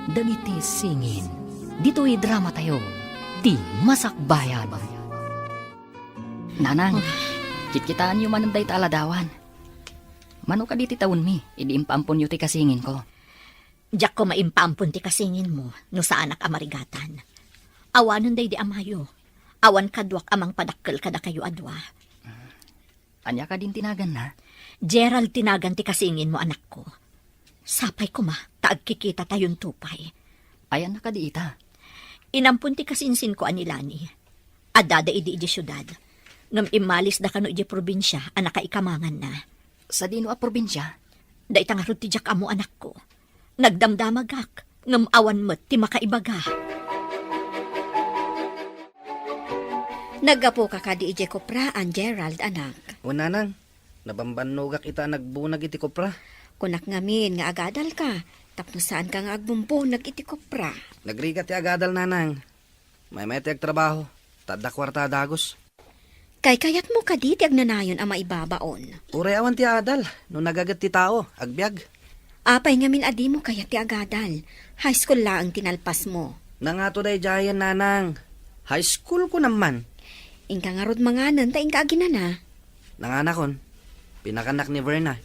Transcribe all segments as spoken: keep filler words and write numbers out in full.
Dagiti singin, ditoy dramatayo, ti Masakbayan. Nanang, kitkitaenyo manen dayta a ladawan. Mano kadi ti tawenmi, idi impaamponyo ti kasinginko? Diakko maimpaampon ti kasinginmo no saanak a marigatan. Awanen daydi amayo. Awan kaduak a mangpadakkel kadakayo a dua. Ania kadin ti naganna? Gerald ti nagan ti kasinginmo, anakko. Sapay koma ta agkikitatayon pay. Ayanna kadi ita? Inampon ti kasinsinko a ni Lani. Addada idi idiay siudad. Ngem immalisda kano idiay probinsia a nakaikamanganna. Sadino a probinsia? Dayta ngarud ti diak ammo, anakko. Nagdamdamagak, ngem awan met ti makaibaga. Naggapuka kadi idiay kopraan, Gerald, anak? Wen, nanang, nabambannogak ita a nagbunag iti kopra. Kunak ngamin nga agadalka, tapno saanka nga agbumbunag iti kopra. Nagrigat ti agadal, nanang. Maymay ti agtrabaho, ta adda kuarta a dagus. Kaykayatmo kadi ti agnanayon a maibabaon? Uray awan ti adal, no nagaget ti tao, agbiag. Apay ngamin a dimo kayat ti agadal? High school laeng ti nalpasmo. Nangato daydiayen, nanang. High school ko naman. Inka ngarud manganen ta inka aginana. Nanganakon, pinakannak ni Verna.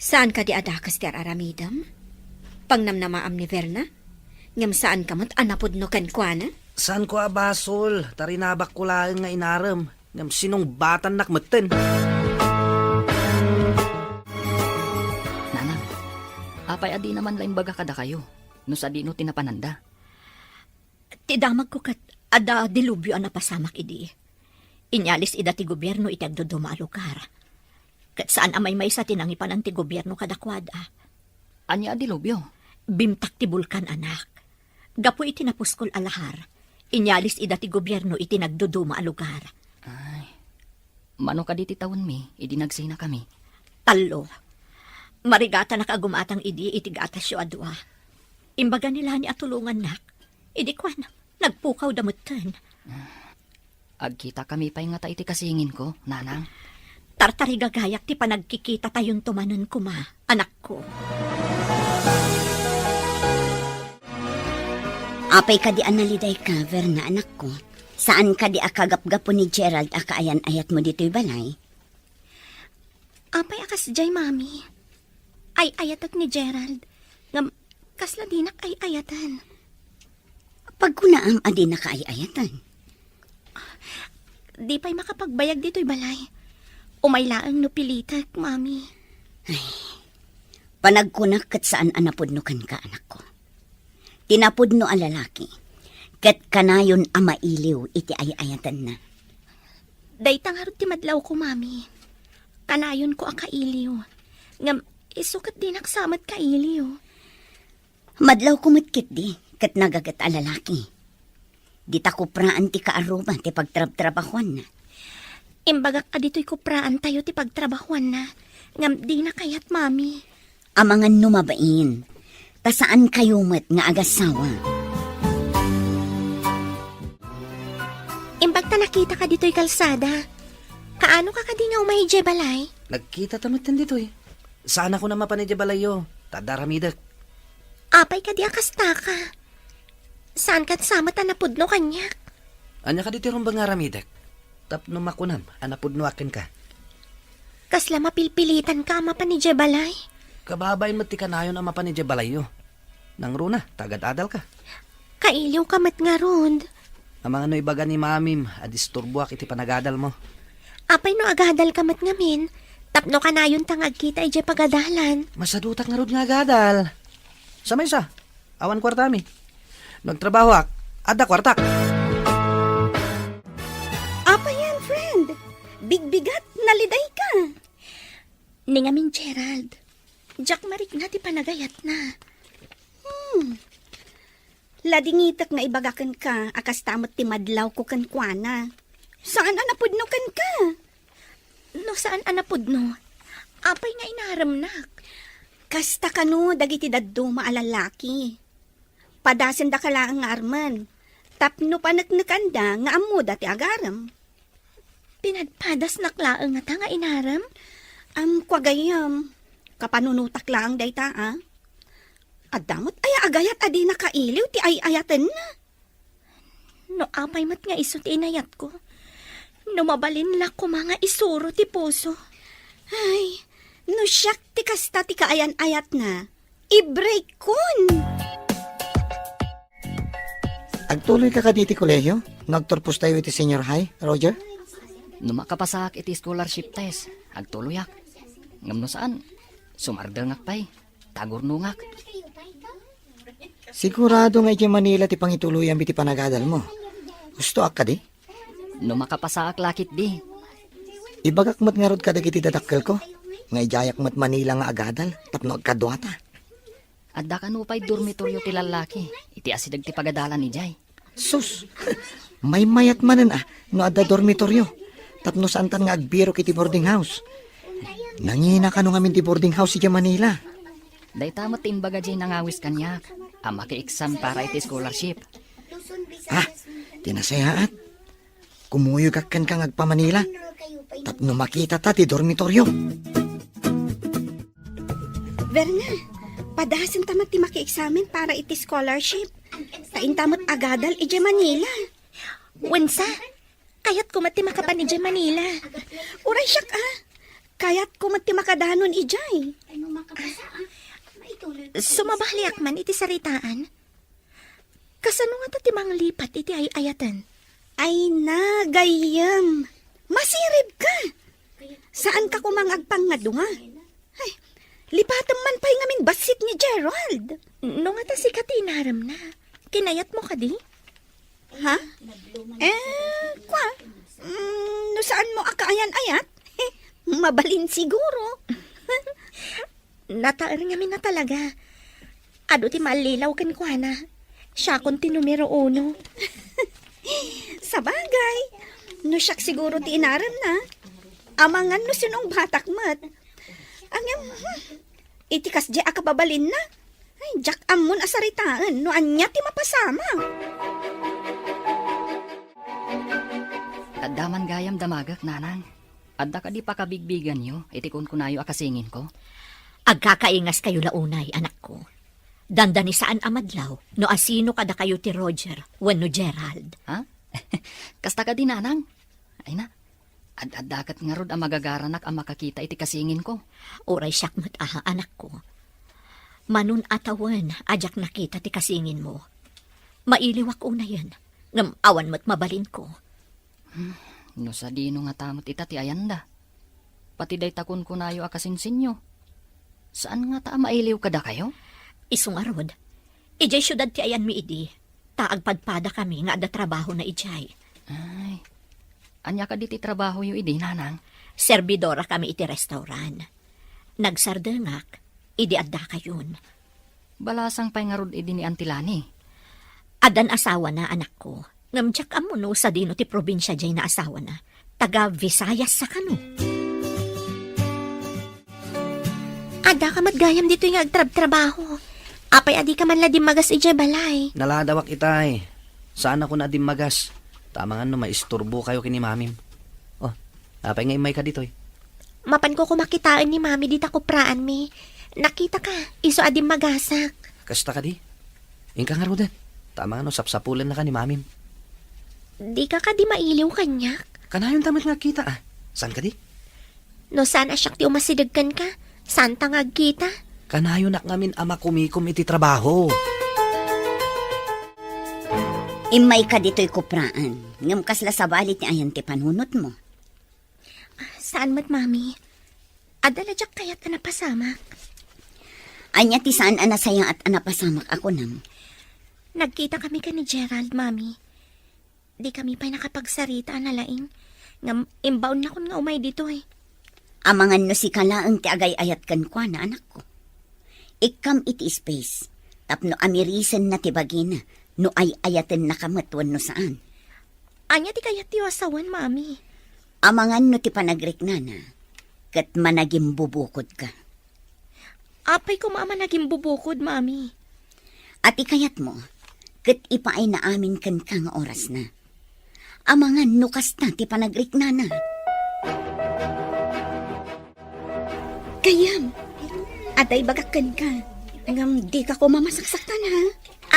Saan kadi a dakes ti ar-aramidem? Pangnamnamaam ni Verna? Ngem saanka met a napudno kenkuana? Saanko a basol, ta rinabakko laeng nga inarem, ngem sinungbatannak metten. Nanang, apay a dina man la imbaga kadakayo, no sadino ti napananda? Ti damagko ket adda dilubyo a napasamak idi. Inyalis ida ti gobierno iti agduduma a lugar. Ket saan a maymaysa ti nangipanan ti gobierno kadakuada. Ania a dilubyo? Bimtak ti bulkan, anak. Gapu iti napuskol a lahar, inyalis ida ti gobierno iti nagduduma a lugar. Ay, mano kadi ti tawenmi idi nagsinakami? Tallo. Marigatanak a gumatang idi iti gatasyo a dua. Imbaga ni Lani a tulongannak. Idi kuan, nagpukawda metten. Agkitakami pay ngata iti kasinginko, nanang? Tartarigagayak ti panagkikitatayon manen koma, anakko. Apay kadi a nalidayka, Verna, anakko? Saan kadi a kagapgapu ni Gerald a kaayan-ayatmo ditoy balay? Apay a kasdiay, Mami? Ay-ayatek ni Gerald. Ngem, kasla dinak ay-ayatan. Pagkunaam a dinaka ay-ayatan? Di pay makapagbayag ditoy balay. Umay laeng no pilitek, Mami. Ay, panagkunak ket saan a napudno kenka, anakko. Ti napudno a lalaki, ket kanayon a mailiw iti ay-ayatanna. Dayta ngarud ti madlawko, Mami. Kanayonko a kailiw. Ngem, isu ket dinak sa met kailiw. Madlawko met ketdi, ket nagaget a lalaki. Dita kopraan ti kaarruba ti pagtrabtrabahuanna. Imbagak a ditoy kopraantayo ti pagtrabahuanna, ngem dina kayat, Mami. Amangan no mabain, ta saankayo met nga agasawa. Imbag ta nakitaka ditoy kalsada. Kaanoka kadi nga umay idiay balay? Nagkitata metten ditoy. Saanakon a mapan idiay balayyo, ta adda aramidek. Apay kadi a kastaka? Saankan sa met a napudno kaniak? Ania kadi ti rumbeng nga aramidek? Tapno makunam a napudnoak kenka. Kasla mapilpilitanka a mapan idiay balay? Kababain met ti kanayon a mapan idiay balayyo. Nangruna, ta agad-adalka. Kailiwka met ngarud. Amangan no ibaga ni Mamim a disturboak iti panagadalmo. Apay no agadalka met ngamin, tapno kanayonta nga agkita idiay pagadalan. Masadutak ngarud nga agadal. Sa maysa, awan kuartami. No agtrabahoak, adda kuartak. Apay yan, friend? Bigbigat, nalidayka. Ni ngamin, Gerald, diak marikna ti panagayatna. Hmm. Ladingitek nga ibaga kenka a kasta met ti madlawko kenkuana. Saan a napudno kenka? No saan a napudno, apay nga inaremnak? Kasta kano dagiti dadduma a lalaki. Padasendaka laeng nga armen, tapno paneknekanda nga ammoda ti agarem. Pinadpadasnak laeng ngata nga inarem? Am, kua gayyem, kapanunotak laeng dayta, a. Adda met aya agayat a di nakailiw ti ay-ayatenna? No apay met nga isu ti inayatko, no mabalin la koma nga isuro ti puso. Ay, no siak ti kasta ti kaayan-ayatna, i-break-kon! Agtuloyka kadi iti kolehio no agturpostayo iti senior high, Roger? No makapasaak iti scholarship test, agtuloyak. Ngem no saan, sumardengak pay. Tagurnongak. Sigurado nga idiay Manila ti pangituloyam iti panagadalmo. Hustoak kadi? No makapasaak la ketdi. Ibagak met ngarud kadagiti dadakkelko nga idiayak met Manila nga agadal tapno agkaduata. Adda kano pay dormitoryo ti lallaki iti asideg ti pagadalan idiay. Sus! Maymayat manen a no adda dormitoryo tapno saantan nga agbirok iti boarding house. Nangina kano ngamin ti boarding house idiay Manila. Dayta met ti imbaga diay nangawis kaniak a maki-exam para iti scholarship. Ah, ti nasayaat. Kumuyogak kenka nga agpa-Manila tapno makitata ti dormitoryo. Verna, padasenta met ti maki-examen para iti scholarship. Ta inta met agadal idiay Manila. Wensa, kayatko met ti makapan idiay Manila. Uray siak a, kayatko met ti makadanon idiay. Sumabaliak man iti saritaan. Kasano ngata ti manglipat iti ay-ayaten? Ay na, gayyem. Masirib ka. Saan ka koma nga agpangngadua? Ay, lipatem man pay ngamin bassit ni Gerald. No ngata sika ti inaremna, kinayatmo kadi? Ha? Eh, kwa? Mm, no saanmo a kaayan-ayat? Mabalin siguro. Nataer ngamin a talaga. Adu ti maallilaw kenkuana. Siakon ti numero uno. Sabagay, no siak siguro ti inaremna, amangan no sinong batak met. Ngem, hmm, iti kasdiay a kababalinna, ay, diak ammon a saritaen no ania ti mapasamak. Adda man gayam damagek, nanang. Adda kadi pakabigbiganyo iti kunkunayo a kasinginko? Agkakaingaskayo la unay, anakko. Dandani saan a madlaw no asino kadakayo ti Roger wenno Gerald. Ha? Kasta kadi, nanang? Ay na, ad-adda ket ngarud a magagaranak a makakita iti kasinginko. Uray siak met aha, anakko. Manon a tawen a diak nakita ti kasinginmo. Mailiwak unayen, ngem awan met mabalinko. Hmm, no sadino ngata met ita ti ayanda? Pati dayta kunkunayo a kasinsinyo, saan ngata a mailiw kadakayo? Isu ngarud, idiay siudad ti ayanmi idi, ta agpadpadakami nga adda trabahona idiay. Ay, ania kadi ti trabahoyo idi, nanang? Serbidorakami iti restaurant. Nagsardengak idi addakayon. Balasang pay ngarud idi ni Auntie Lani? Addan asawana, anakko. Ngem diak ammo no sadino ti probinsia diay naasawana. Taga Visayas sa kano? Addaka met gayam ditoy nga agtrabtrabaho. Apay a dika man la dimmagas idiay balay? Naladawak itay. Saanakon a dimmagas. Ta amangan no maisturbokayo ken ni mamim. Oh, apay nga immayka ditoy? Mapanko koma kitaen ni mami dita kupraanmi. Nakitaka, isu a dimmagasak. Kasta kadi? Inka ngaruden. Ta amangan no sapsapulennaka ni mamim. Dika kadi mailiw kaniak? Kanayonta met nga agkita, a. Saan kadi? No saan a siak ti umasideg kenka, saanta nga agkita? Kanayonak ngamin a makumikom iti trabaho. Immayka ditoy kupraan, ngem kasla sabali ti ayan ti panunotmo. Saan met, Mami. Adda la diak kayat a napasamak. Ania ti saan a nasayaat a napasamak a kunam? Nagkitakami ken ni Gerald, Mami. Dikami pay nakapagsarita a nalaing, ngem imbaonnakon nga umay ditoy. Amangan no sika laeng ti agay-ayat kenkuana, anakko. Ikkam iti space, tapno amirisenna ti bagina no ay-ayatennaka met wenno saan. Ania ti kayatyo a sawen, Mami? Amangan no ti panagriknana ket managimbubukodka. Apay koma a managimbubukod, Mami? A ti kayatmo, ket ipaayna amin kenka nga orasna. Amangan no kasta ti panagriknana. Gayyem, adda ibagak kenka. Ngem dika koma masaksaktan, ha?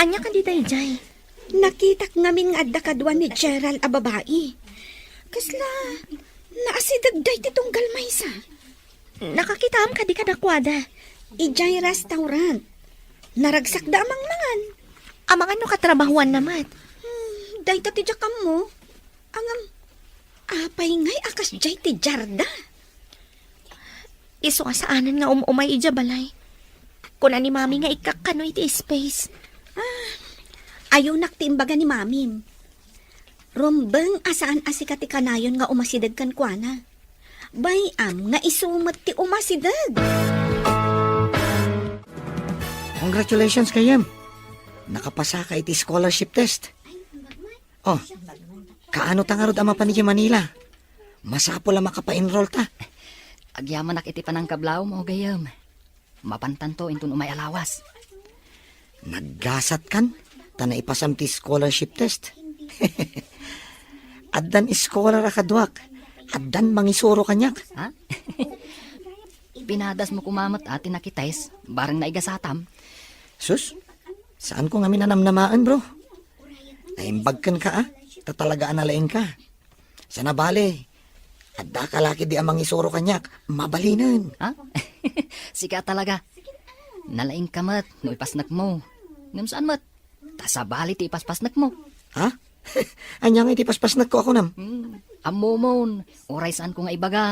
Ania kadi daydiay? Nakitak ngamin nga adda kadua ni Gerald a babai. Kasla, naasideg daytoy tunggal maysa. Nakakitaam kadi kadakuada? Idiay restaurant. Naragsakda a mangmangan. Amangan no katrabahuanna met. Hmm, dayta ti diak ammo. Ngem, apay ngay a kasdiay ti diarda? Isu a saanen nga um-umay idiay balay. Kuna ni Mami nga ikkakkano iti space. Ah, ayunak ti imbaga ni Mamim. Rumbeng a saan a sika ti kanayon nga umasideg kenkuana. Bay-am nga isu met ti umasideg. Congratulations, gayyem. Nakapasaka iti scholarship test. Oh, kaano ta ngarud a mapan idiay Manila? Masapul a makapa-enroll ta. Agyamanak iti panangkablawmo, gayyem. Mapantanto inton umay a lawas. Naggasatkan, ta naipasam ti scholarship test. Addan scholar a kaduak, addan mangisuro kaniak. Ha? Pinadasmo koma met a ti nakitest, bareng naigasatam. Sus, saanko ngamin a namnamaen, bro. Naimbag kenka, a? Ta talaga a nalaingka. Sana bale, adda ka la ketdi a mangisuro kaniak, mabalinen. Ha? Sika talaga. Nalaingka met no ipasnekmo. Ngem saan met. Ta sabali ti ipaspasnekmo. Ha? Ania nga iti paspasnekko a kunam? Hmm, ammomon, uray saanko nga ibaga.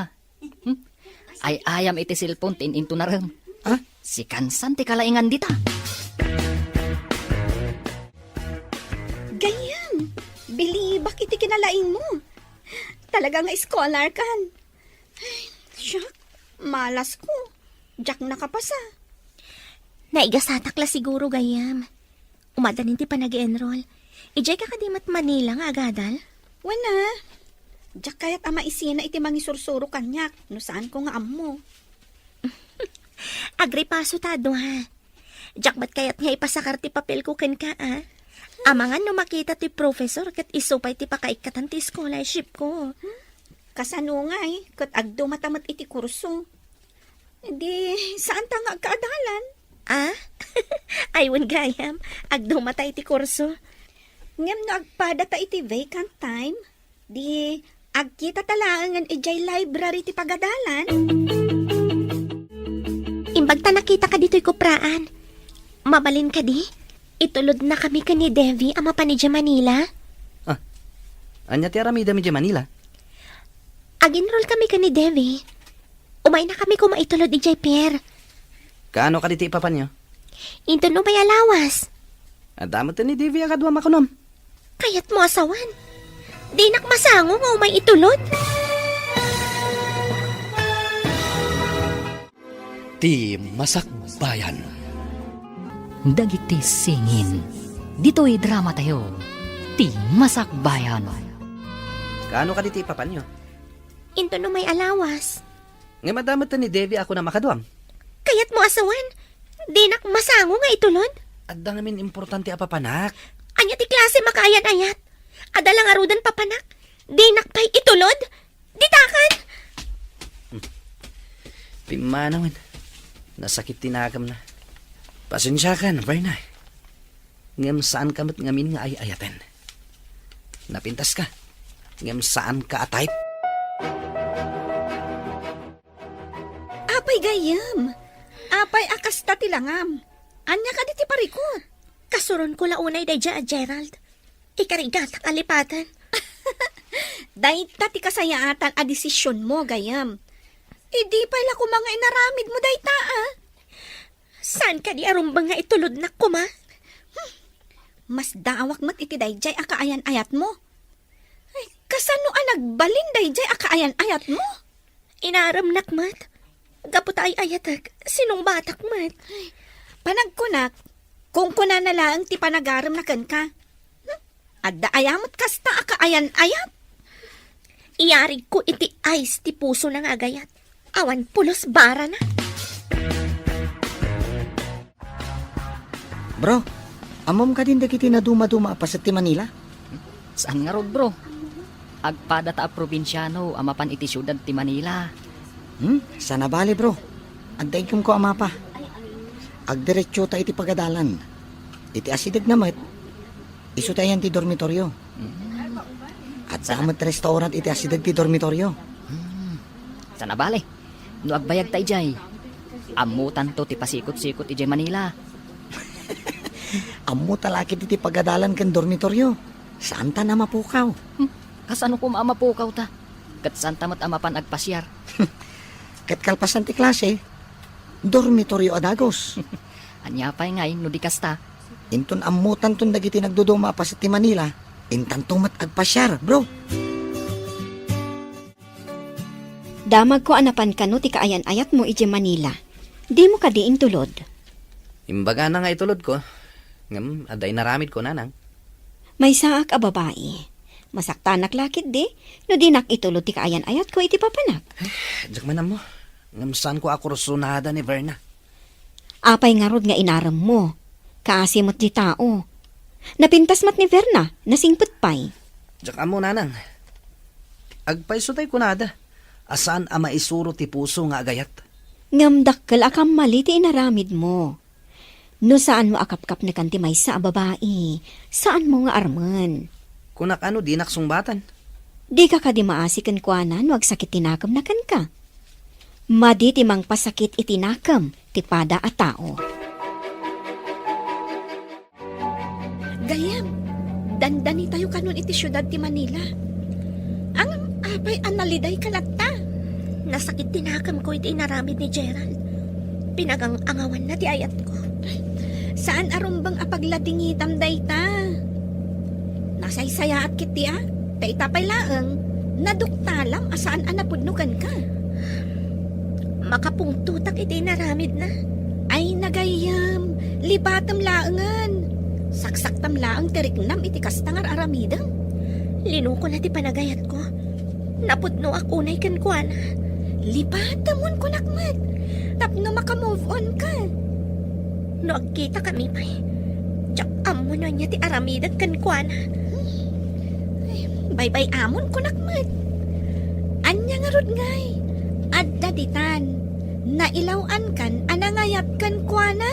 Hmm? Ay-ayam iti cellphone ti in-intunarem. Ha? Sikan san ti kalaingan dita. Gayyem, bilibak iti kinalaingmo. Talaga nga scholar kan. Ay, siak, malasko. Diak nakapasa. Naigasatak la siguro, gayyem. Umadanin ti panag-enroll. Idiay ka kadi met Manila nga agadal? Wen a. Diak kayat a maisina iti mangisursuro kaniak no saanko nga ammo. Agripaso ta a dua. Diak met kayat nga ipasakar ti papelko kenka, a. Amangan no makita ti professor ket isu pay ti pakaikkatan ti scholarshipko. Kasano ngay ket agdumata met iti kurso? Di, saanta nga agkaadalan? A? Ay, wen gayyem, agdumata iti kurso. Ngem no agpadata iti vacant time, di, agkitata laengen idiay library ti pagadalan. Imbag ta nakitaka ditoy kupraan. Mabalin kadi? Itulodnakami ken ni Devi a mapan idiay Manila? A, ania ti aramidem idiay Manila? Ag-enroll kami ken ni Devi. Umaynakami koma itulod idiay pier. Kaano kadi ti ipapanyo? Inton umay a lawas. Adda met ni Devi a kaduam a kunam. Kayatmo a sawen? Dinak masango nga umay itulod. Ti Masakbayan. Dagiti singin. Ditoy dramatayo, Ti Masakbayan. Kaano kadi ti ipapanyo? Inton umay a lawas. Ngem adda met ni Devi a kunam a kaduam. Kayatmo a sawen? Dinak masango nga itulod? Adda ngamin importante a papanak. Ania ti klase makaayan-ayat? Adda la ngaruden papanak? Dinak pay itulod? Ditakan! Hmm. Pimmanawen. Nasakit ti nagamna. Pasensiakan, Verna. Ngem saanka met ngamin nga ay-ayaten. Napintaska. Ngem saanka a type. Apay gayyem? Apay a kasta ti langam? Ania kadi ti parikut? Kasuronko la unay daydiay a Gerald. Ikarigatak a lipaten. Dayta ti kasayaatan a desisionmo, gayyem. Idi pay la koma nga inaramidmo dayta, a? Saan kadi a rumbeng nga itulodnak koma? Hmm. Masdaawak met iti daydiay a kaayan-ayatmo. Ay, kasano a nagbalin daydiay a kaayan-ayatmo? Inaremnak met. Gapu ta ay-ayatek, sinungbatak met. Ay, panagkunak, kunkunana laeng ti panagaremna kenka. Hmm? Adda aya met kasta a kaayan-ayat? Iyarigko iti ice ti pusona nga agayat. Awan pulos barana. Bro, ammom kadin dagiti nadumaduma a paset ti Manila? Saan ngarud, bro? Agpadata a probinsiano a mapan iti siudad ti Manila. Hmm? Sana bale, bro. Adda iggemko a mapa. Agdiretsota iti pagadalan. Iti asidegna met, isu ti ayan ti dormitorio. Adda met restaurant iti asideg ti dormitorio. Saan a bale, no agbayagta idiay, ammotanto ti pasikot-sikot idiay Manila. Ammota la ketdi ti pagadalan ken dormitorio. Saanta a mapukaw. Hmm, kasano koma a mapukawta? Ket saanta met a mapan agpasiar. Ket kalpasan ti klase, dormitorio a dagus. Ania pay ngay no di kasta? Inton ammotanton dagiti nagduduma a paset ti Manila, intanto met agpasiar, bro. Damagko a napan kano ti kaayan-ayatmo idiay Manila. Dimo kadi intulod? Imbagana nga itulodko, ngem adda inaramidko, nanang. Maysaak a babai. Masaktanak la ketdi no dinak itulod ti kaayan-ayatko iti papanak. Diak man ammo. Ngem saanko a kursunada ni Verna. Apay ngarud nga inaremmo? Kaasi met ti tao. Napintas met ni Verna, nasingpet pay. Diak ammo, nanang. Agpayso tay kunada a saan a maisuro ti puso nga agayat. Ngem dakkel a kammali ti inaramidmo. No saanmo a kapkapnekan ti maysa a babai, saanmo nga armen. Kunak a no dinak sungbatan. Dika kadi maasi kenkuana no agsakit ti nakemna kenka? Madi ti mangpasakit iti nakem ti pada a tao. Gayyem, dandanitayo kanon iti siudad ti Manila. Ngem apay a nalidayka latta? Nasakit ti nakemko iti inaramid ni Gerald. Pinagang-angawanna ti ayatko. Saan a rumbeng a pagladingitam dayta. Nasaysayaat ketdi a, ta ita pay laeng, naduktalam a saan a napudno kenka. Makapungtotak iti inaramidna. Ay, nagayyem, lipatem laengen. Saksaktam laeng ti riknam iti kasta nga ar-aramidem. Linukona ti panagayatko. Napudnoak unay kenkuana. Lipatemon, kunak met, tapno maka-move on ka. No agkitakami pay, diak ammo no ania ti aramidek kenkuana. Ay, baybay-amon, kunak met. Ania ngarud ngay? Adda ditan. Nailaw-ankan a nangayat kenkuana.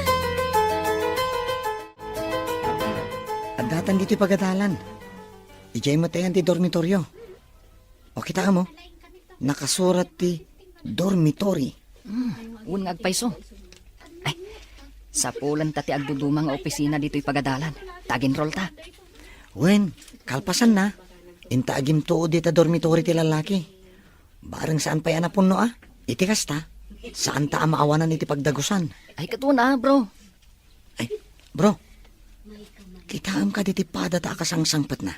Addatan ditoy pagadalan. Idiay met ayan ti dormitorio. O, kitaem, o. Nakasurat ti dormitory. Hmm, wen nga agpayso. Ay, sapulenta ti agduduma nga opisina ditoy pagadalan. Ta aginrolta. Wen, kalpasanna, inta agimtuod dita dormitory ti lallaki. Bareng saan pay a napunno a. Iti kasta, saanta a maawanan iti pagdagusan. Ay, ket wen a, bro. Ay, bro, kitaem kadi ti padata a kasangsangpetna?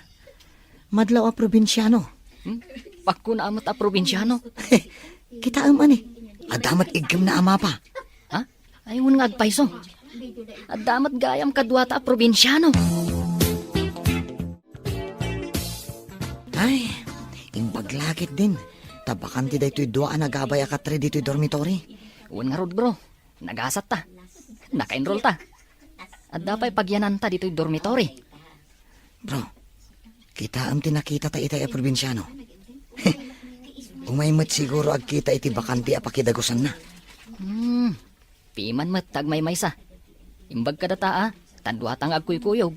Madlaw a probinsiano. Hmm? Pakuna met a probinsiano? Kitaem ani, adda met iggem na a mapa. Ha? Ay, wen nga agpayso. Adda met gayam kaduata a probinsiano. Ay, imbag la ketdin, ta bakante daytoy dua a nagabay a katre ditoy dormitory. Wen ngarud, bro. Nagasatta. Naka-enrollta. Adda pay pagyananta ditoy dormitory. Bro, kitaem ti nakitata itay a probinsiano. Umay met siguro agkita iti bakante a pakidagusanna. Hmm, piman met ta agmaymaysa. Imbag kadata a, ta duata nga agkuykuyog.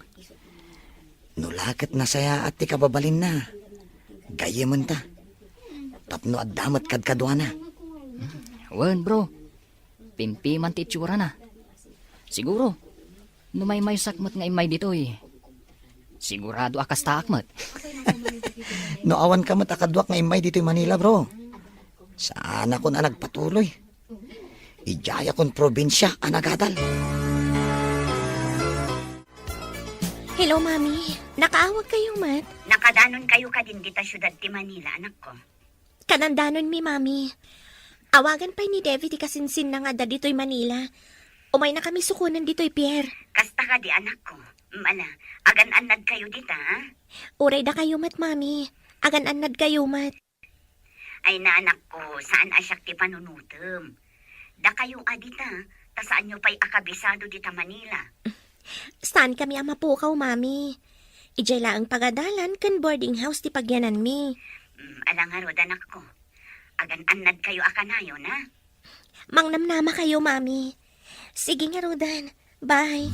No la ket nasayaat ti kababalinna, gayyementa. Tapno adda met kadkaduana. Wen, bro. Pimpiman ti itsurana. Siguro, no maymaysak met nga immay ditoy, sigurado a kastaak met. No awanka met a kaduak nga immay ditoy Manila, bro, saanakon a nagpatuloy. Idiayakon probinsia a nagadal. Hello, Mami. Nakaawag kayo met? Nakadanon kayo kadin dita siudad ti Manila, anakko. Kanandanonmi, Mami. Awagan pay ni Devi ti kasinsinna nga adda ditoy Manila. Umaynakami sukonen ditoy pier. Kasta kadi, anakko. Mm, ala, agan-annad kayo dita, ha? Uray dakayo met, Mami. Agan-annad kayo met. Ay, anakko, saan a siak ti panunotem. Dakayo a dita, ta saanyo pay a kabisado dita Manila. Saankami a mapukaw, Mami. Idiay laeng pagadalan ken boarding house ti pagyananmi. Mm, ala ngarud, anakko. Agan-annad kayo a kanayon, ha? Mangnamnama kayo, Mami. Sige ngaruden. Bye.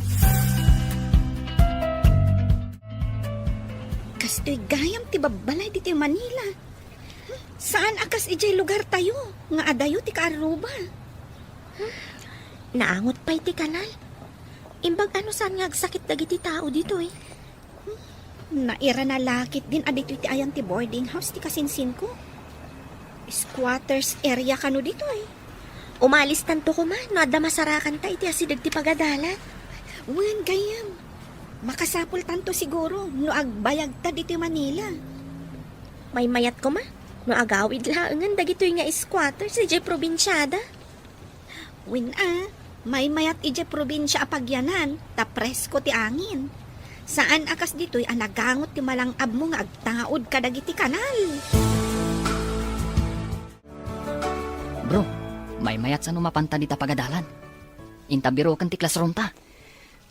Kastoy gayam ti babbalay ditoy Manila. Saan a kas idiay lugartayo, nga adayo ti kaarruba. Naangot pay ti kanal. Imbag a no saan nga agsakit dagiti tao ditoy. Nairana la ketdin a ditoy ti ayan ti boarding house ti kasinsinko. Squatters area kano ditoy. Umalistanto koma no adda masarakanta iti asideg ti pagadalan. Wen, gayam. Makasapultanto siguro no agbayagta ditoy Manila. Maymayat koma no agawid laengen dagitoy nga squatters idiay probinsiada. Wen a, maymayat idiay probinsia a pagyanan, ta presko ti angin. Saan a kas ditoy a nagangot ti malang-abmo nga agtaud kadagiti kanal. Bro, maymayat sa no mapanta dita pagadalan. Inta biroken ti classroom ta.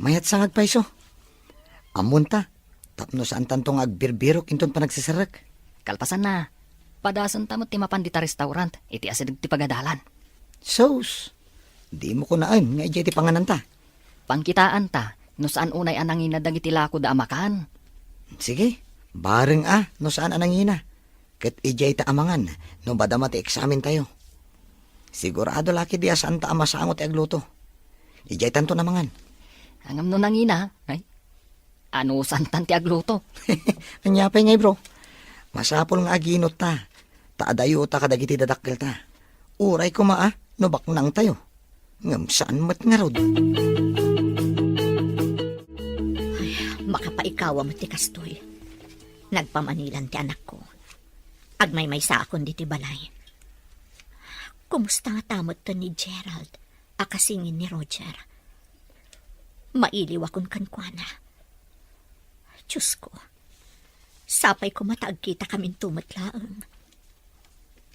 Mayat sa nga agpayso. Ammonta, tapno saantanto nga agbirbirok inton panagsiserrek. Kalpasanna, padasenta met ti mapan dita restaurant iti asideg ti pagadalan. Sus, dimo kunaen nga idiay ti pangananta. Pangkitaanta no saan unay a nangina dagiti lakoda a makan. Sige, bareng a no saan a nangina. Ket idiay ta amangan no madama ti eksamentayo. Sigurado la ketdi a saanta a masango ti agluto. Idiaytanto namangan. Ngem no nangina, ay, anusantan ti agluto. Ania pay ngay, bro? Masapul nga aginutta, ta adayota kadagiti dadakkelta. Uray koma a no baknangtayo. Ngem saan met ngarud. Ay, makapaikawa met ti kastoy. Nagpamanilan ti anakko. Agmaymaysaakon ditoy balay. Kumusta ngata metten ni Gerald a kasingin ni Roger? Mailiwakon kenkuana. Diosko, sapay koma ta agkitakaminto met laeng.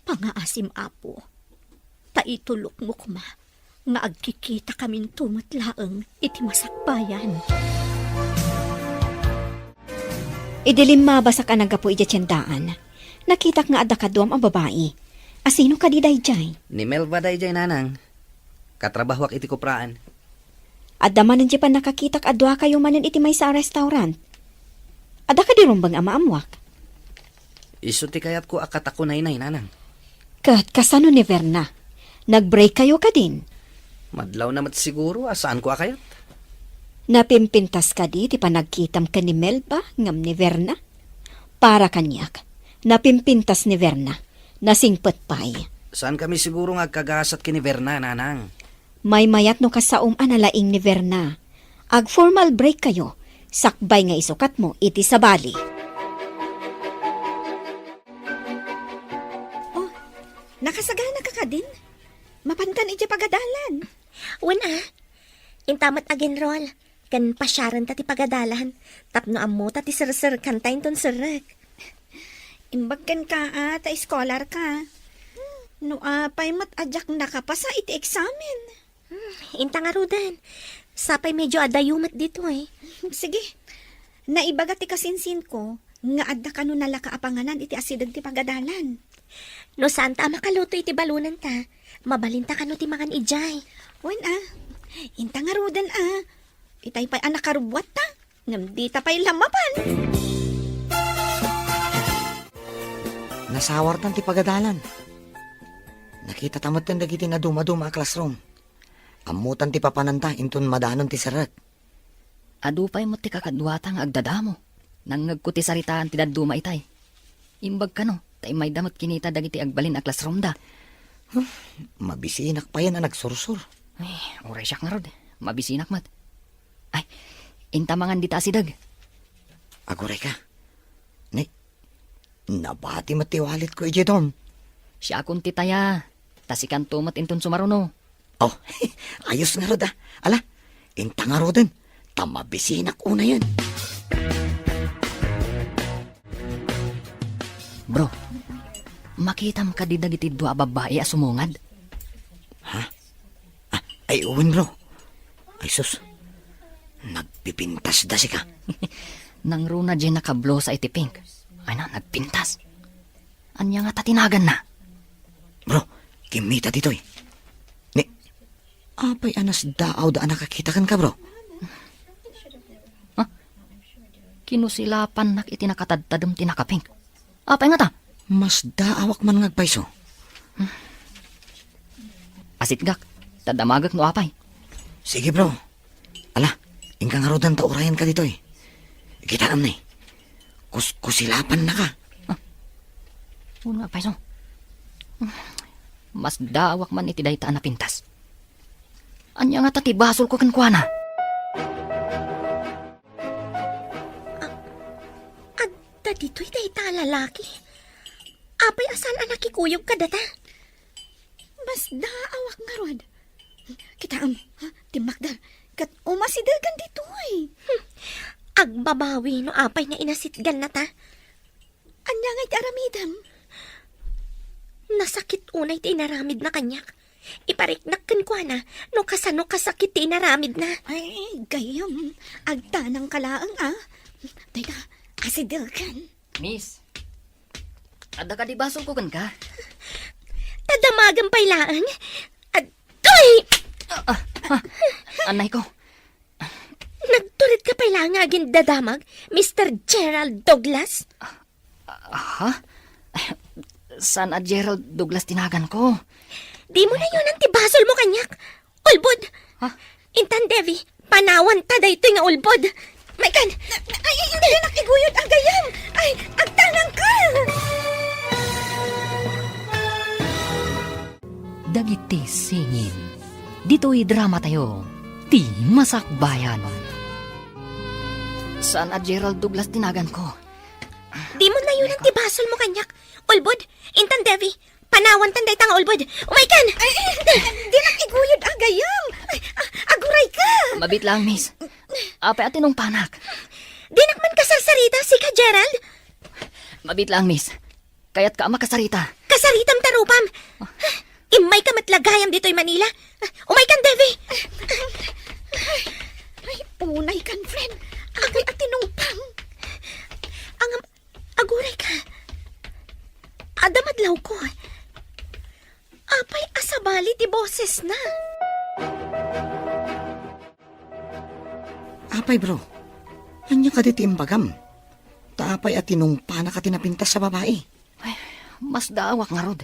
Pangaasim, Apo, ta itulokmo koma nga agkikitakaminto met laeng iti masakbayan. Idi limmabasak a naggapu idiay tiendaan, nakitak nga adda kaduam a babai. Asino kadi daydiay? Ni Melba daydiay, nanang. Katrabahoak iti kupraan. Adda manen diay pannakakitak a duakayo manen iti maysa a restaurant. Adda kadi rumbeng a maammoak? Isu ti kayatko a katakunaynay, nanang. Ket kasano ni Verna? Nag-break kayo kadin? Madlawna met siguro a saanko a kayat. Napimpintas kadi ti panagkitam ken ni Melba ngem ni Verna? Para kaniak, napimpintas ni Verna. Nasingpet pay. Saankami siguro nga agkagasat ken ni Verna, nanang. Maymayat no kasaom a nalaing ni Verna. Ag-formal break kayo, sakbay nga isukatmo iti sabali. Oh, nakasagana ka kadin? Mapankan idiay pagadalan. Wen a, inta met ag-enroll ken pasiarenta ti pagadalan tapno ammota ti serserkanta inton serrek. Imbag kenka a ta scholar ka. No apay met a diak nakapasa iti eksamen. Hmm, inta ngaruden. Sapay medyo adayo met ditoy. Sige. Naibaga ti kasinsinko nga adda kano nalaka a panganan iti asideg ti pagadalan. No saanta a makaluto iti balonanta, mabalinta kano ti mangan idiay. Wen a, inta ngaruden a. Itay pay a nakarubbuatta, ngem dita pay la mapan. Nasawartan ti pagadalan. Nakitata metten dagiti nadumaduma a classroom. Ammotan ti papananta inton madanon ti serrek. Adu pay met ti kakaduata nga agdadamo. Nangngegko ti saritaan ti dadduma itay. Imbag kano, ta immayda met kinita dagiti agbalin a classroomda. Huh, mabisinak payen a nagsursur. Ay, uray siak ngarud. Mabisinak met. Ay, inta mangan dita asideg. Aguray ka. Ni, nabati met ti walletko idiay don. Siakon ti taya. Ta sikanto met inton sumaruno. Oh, ayos ngarud a. Ala, inta ngaruden, ta mabisinak unayen. Bro, makitam kadi dagiti dua a babbai a sumungad? Ha? Ah, ay, wen, bro. Ay, sus. Nagpipintas da sika. Nangruna diay nakablosa iti pink. Ay na, nagpintas. Ania ngata ti naganna? Bro, kimmita ditoy. Ni, Apay a nasdaawda a nakakita kenka, bro? Ha? Kinusilapannak iti nakatadtadem ti nakapink. Apay ngata? Masdaawak man nga agpayso. Asitgak, ta damagek no apay. Sige, bro. Ala, inka ngaruden ta urayenka ditoy. Kitaem ni. Kus-, kusilapannaka. Ah. Wen nga agpayso. Masdaawak man iti dayta a napintas. Ania ngata ti basolko kenkuana? A-, adda ditoy dayta a lalaki? Apay a saan a nakikuyog kadata? Masdaawak ngarud. Kitaem, ha? Timmakder. Ket umasidegan ditoy. Hmm. Agbabawi no apay nga inasitgannata. Ania ngay ti aramidem? Nasakit unay ti inaramidna kaniak. Ipariknak kenkuana no kasano kasakit ti inaramidna. Ay, gayyem. Agtanangka laeng, a. Dayta, asidegan. Miss, adda kadi basolko kenka? Ta damagem pay laeng. Adtoy! Ah, ah, ah, anayko. Nagturitka pay laeng nga agindadamag, Mister Gerald Douglas? Ah, ha? Saan a Gerald Douglas ti naganko. Dimo nayonan ti basolmo kaniak, ulbod! Ha? Intan, Devi, panawanta daytoy nga ulbod. Umaykan! Ay, ay, ay, dinak iguyod a gayyem! Ay, agtanangka! Dagiti singin. Ditoy dramatayo, ti Masakbayan. Saan a Gerald Douglas ti naganko. Dimo nayonan ti basolmo kaniak, ulbod, intan, Devi, panawantan dayta nga ulbod. Umaykan! Ay, ay, di, dinak iguyod a gayyem! Ay, a-, agurayka! Mabiit lang, miss. Apay a tinungpanak? Dinak man kasarsarita, sika, Gerald? Mabiit lang, miss. Kayatka a makasarita. Kasaritam ta rupam. Immayka met la gayam ditoy Manila. Umaykan, Devi. Ay, unaykan, friend. Apay a tinungpam. Ngem, agurayka. Adda madlawko. Apay a sabali ti bosesna? Apay, bro, ania kadi ti imbagam? Ta apay a tinungpanaka ti napintas a babai? Ay, masdaawak ngarud.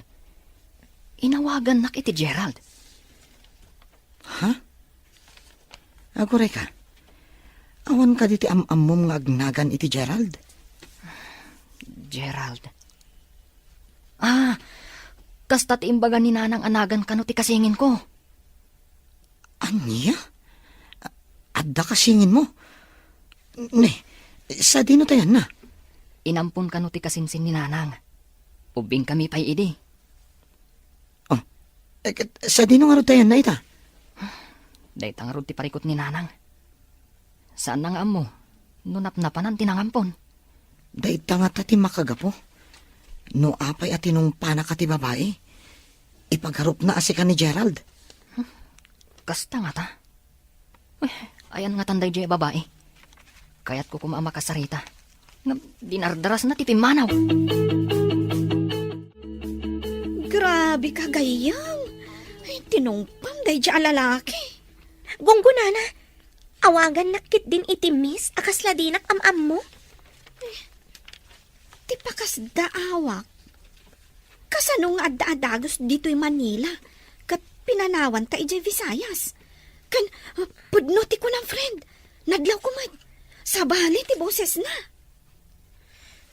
Inawagannak iti Gerald. Ha? Agurayka, awan kadi ti am-ammom nga agnagan iti Gerald? Gerald. Ah, kasta ti imbaga ni Nanang a nagan kano ti kasinginko. Ania? A-, adda kasinginmo? Ne, sadino ta ayanna? Inampon kano ti kasinsin ni Nanang. Ubbingkami pay idi. Oh, eh, ket sadino ngarud ta ayanna ita? Dayta ngarud ti parikut ni Nanang. Saanna nga ammo no napnapanan ti nangampon. Dayta ngata ti makagapu. No apay a tinungpanaka ti babai, ipagarupna a sika ni Gerald. Hmm, kasta ngata. Uy, ayan ngatan daydiay a babai. Kayatko koma a makasarita. Ngem dinardarasna ti pimmanaw. Grabe ka, gayyem. Ay, tinungpam daydiay a lalaki. Gunggonana, awagannak ketdin iti miss a kasla dinak am-ammo. Ti pakasdaawak, kasano nga adda a dagus ditoy Manila ket pinanawanta idiay Visayas? Ken, uh, pudno ti kunam, friend. Nadlawko met. Sabali ti bosesna.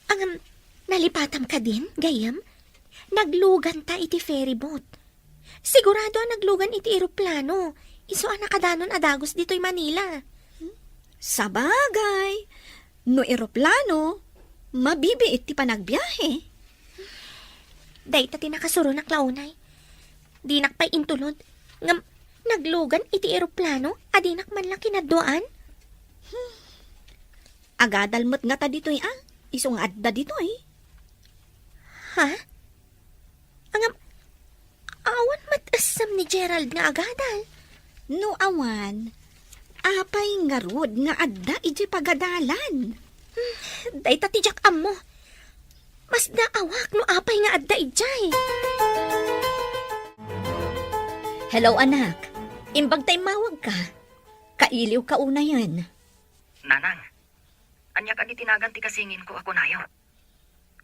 Ngem, nalipatam kadin, gayyem? Nagluganta iti ferry boat. Sigurado a naglugan iti eroplano. Isu a nakadanon a dagus ditoy Manila. Sabagay, no eroplano, mabibiit ti panagbiahe. Dayta ti nakasuronak la unay. Dinak pay intulod. Ngem, naglugan iti eroplano a dinak man la kinadduaan. Hmm. Agadal met ngata ditoy, a? Isu nga adda ditoy. Ha? Ngem, awan met essem ni Gerald nga agadal. No awan, apay ngarud nga adda idiay pagadalan? Hmm, dayta ti diak ammo. Masdaawak no apay nga adda idiay. Hello, anak. Imbag ta immawagka. Kailiwka unayen. Nanang, ania kadi ti nagan ti kasinginko a kunayo?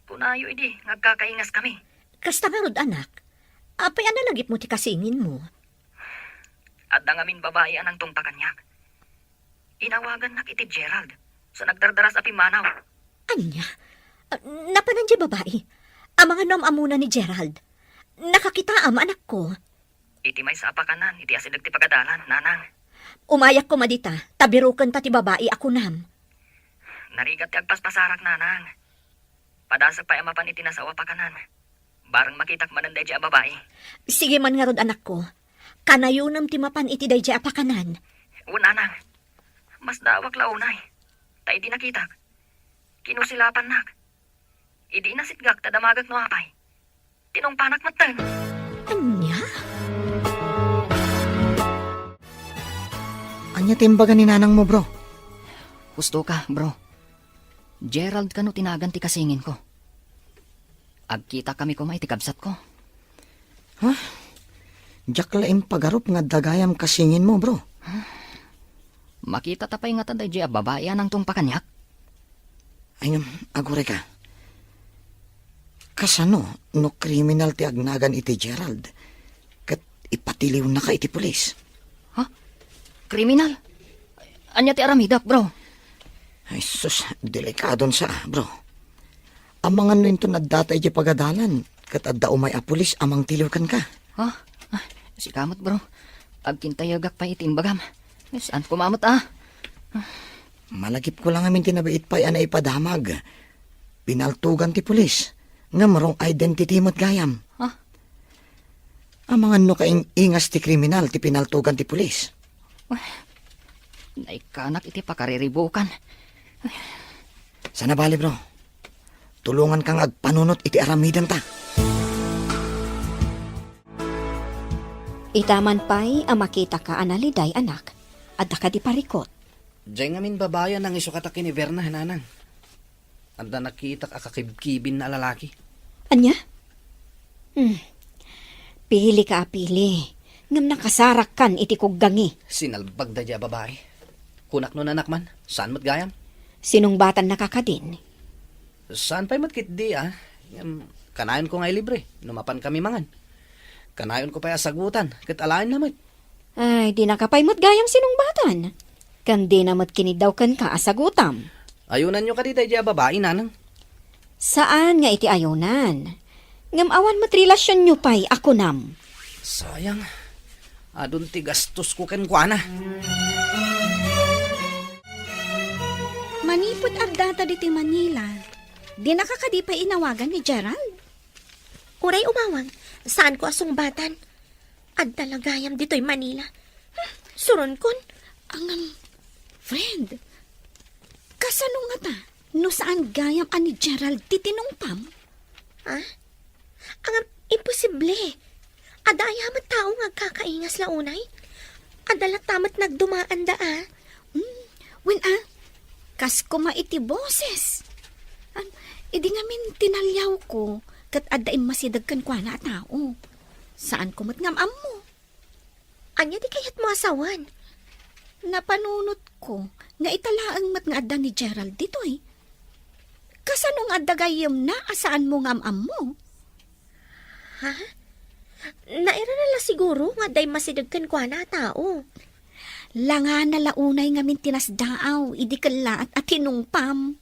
Kunayo idi nga agkakaingaskami. Kasta ngarud, anak. Apay a nalagipmo ti kasinginmo? Adda ngamin babai a nangtungpa kaniak. Inawagannak iti Gerald, sa nagdardaras a pimmanaw. Ania? Ah, napanan diay babai? Amangan no am-ammona ni Gerald? Nakakitaam, anakko. Iti maysa a pakanan, iti asideg ti pagadalan, nanang. Umayak koma dita, ta birukenta ti babai a kunam. Narigat ti agpaspasarak, nanang. Padasek pay a mapan iti nasao a pakanan. Bareng makitak manen daydiay a babai. Sige man ngarud, anakko. Kanayonem ti mapan iti daydiay a pakanan. Wen, nanang. Masdaawak la unay. Ta idi nakitak, kinusilapannak. Idi inasitgak ta damagek no apay. Tinungpanak metten. Ania? Ania ti imbaga ni nanangmo, bro? Husto ka, bro. Gerald kano ti nagan ti kasinginko. Agkitakami koma iti kabsatko. Ha? Diak la impagarup nga adda gayam kasinginmo, bro. Makitata pay ngata daydiay a babai a nangtungpa kaniak? Ay, ngem, agurayka. Kasano no kriminal ti agnagan iti Gerald ket ipatiliwnaka iti pulis? Ha? Kriminal? Ania ti aramidek, bro? Ay, sus, delikadon sa, bro. Amangan no inton addata idiay pagadalan, ket adda umay a pulis a mangtiliw kenka. Ha? Ah, sika met, bro. Agkintayegak pay iti imbagam. Saan koma met, ah? Malagipko la ngamin ti nabiit pay a naipadamag. Pinaltugan ti pulis. Ngem wrong identity met gayam. Ha? Amangan no kaing-ingas ti kriminal ti pinaltugan ti pulis. Naikkanak iti pakariribukan. Sana bali, bro. Tulonganka nga agpanunot iti aramidenta. Ita man pay a makitaka a naliday, anak, adda kadi parikut? Diay ngamin babai a nangisukatak ken ni Berna, nanang. Adda nakitak a kakibkibin a lalaki. Ania? Hmm. Pilika a pili, ngem nakasarakkan iti kuggangi. Sinalbag daydiay a babai. Kunak no nanak man, saan met gayam? Sinungbatannaka kadin? Saan pay met ketdi, ah. Ngem, kanayonko nga ilibre no mapankami mangan. Kanayonko pay a sagutan ket alaenna met. Ay, dinaka pay met gayam sinungbatan. Ken dina met kiniddaw kenka a sagutam. Ayonanyo kadi daydiay a babai, nanang? Saan nga iti ayonan. Ngem awan met relasionyo pay a kunam. Sayang. Adun ti gastosko kenkuana. Manipud addata ditoy Manila, dinaka kadi pay inawagan ni Gerald? Uray umawag, saanko a sungbatan. Adda la gayam ditoy Manila. Hmm, suronkon. Ngem, friend, kasano ngata no saan gayam a ni Gerald ti tinungpam? Ha? Ngem, imposible. Adda aya met tao nga agkakaingas la unay? Adda latta met nagdumaanda, a. Hmm, wen, a, kas koma iti boses. Am, idi ngamin tinaliawko, ket adda immasideg kenkuana a tao. Saanko met nga am-ammo. Ania ti kayatmo a sawen? Napanunotko nga ita laeng met nga adda ni Gerald ditoy. Kasano nga adda gayyemna a saanmo nga am-ammo? Ha? Nairana la siguro nga adda immasideg kenkuana a tao. Langana la unay ngamin ti nasdaaw idi kellaat a tinungpam.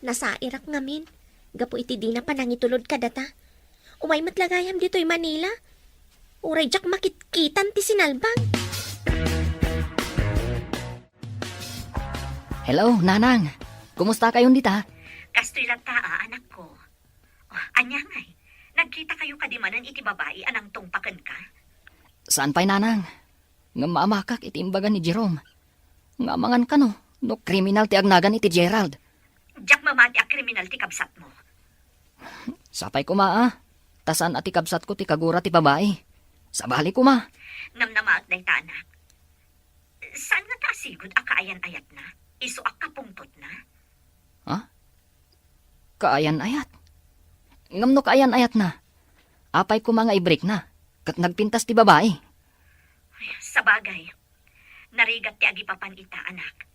Nasairak ngamin, gapu iti dina panangitulod kadata. Umay met la gayam ditoy Manila. Uray diak makitkitan ti sinalbag. Hello, Nanang. Kumusta kayon dita? Kastoy latta, a, anakko. Oh, ania ngay? Nagkita kayo kadi manen iti babai a nangtungpa kenka? Saan pay, Nanang. Ngem maamakak iti imbaga ni Jerome. Nga amangan kano no kriminal ti agnagan iti Gerald. Diak mamati a kriminal ti kabsatmo. Sapay koma, a. Ta saan a ti kabsatko ti kagura ti babai. Sabali koma. Namnamaak dayta, anak. Saan ngata a sigud a kaayan-ayatna? Isu a kapungtotna? Ha? Kaayan-ayat? Ngem no kaayan-ayatna, apay koma nga ibrikna ket nagpintas ti babai? Ta bagay, narigat ti agipapan ita, anak.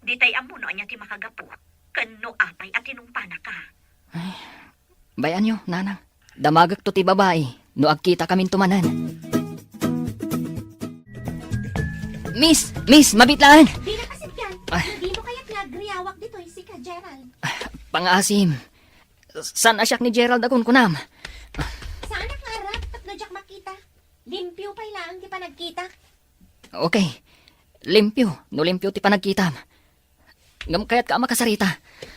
Ditay ammo no ania ti makagapu, ken no apay a tinungpanaka. Ay, bay-anyo, nanang. Damagekto ti babai no agkitakaminto manen. Miss! Miss! Mabitlaan! Dina kasidkan, Ah. Dimo kayat nga agriawak ditoy sika, Gerald? Pangaasim. Saan a siak ni Gerald a kunkunam? Saanak nga arap, tapno diak makita. Limpio pay laeng ti panagkitak. Okay. Limpio, no limpio ti panagkitam. Ngem kayatka a makasarita.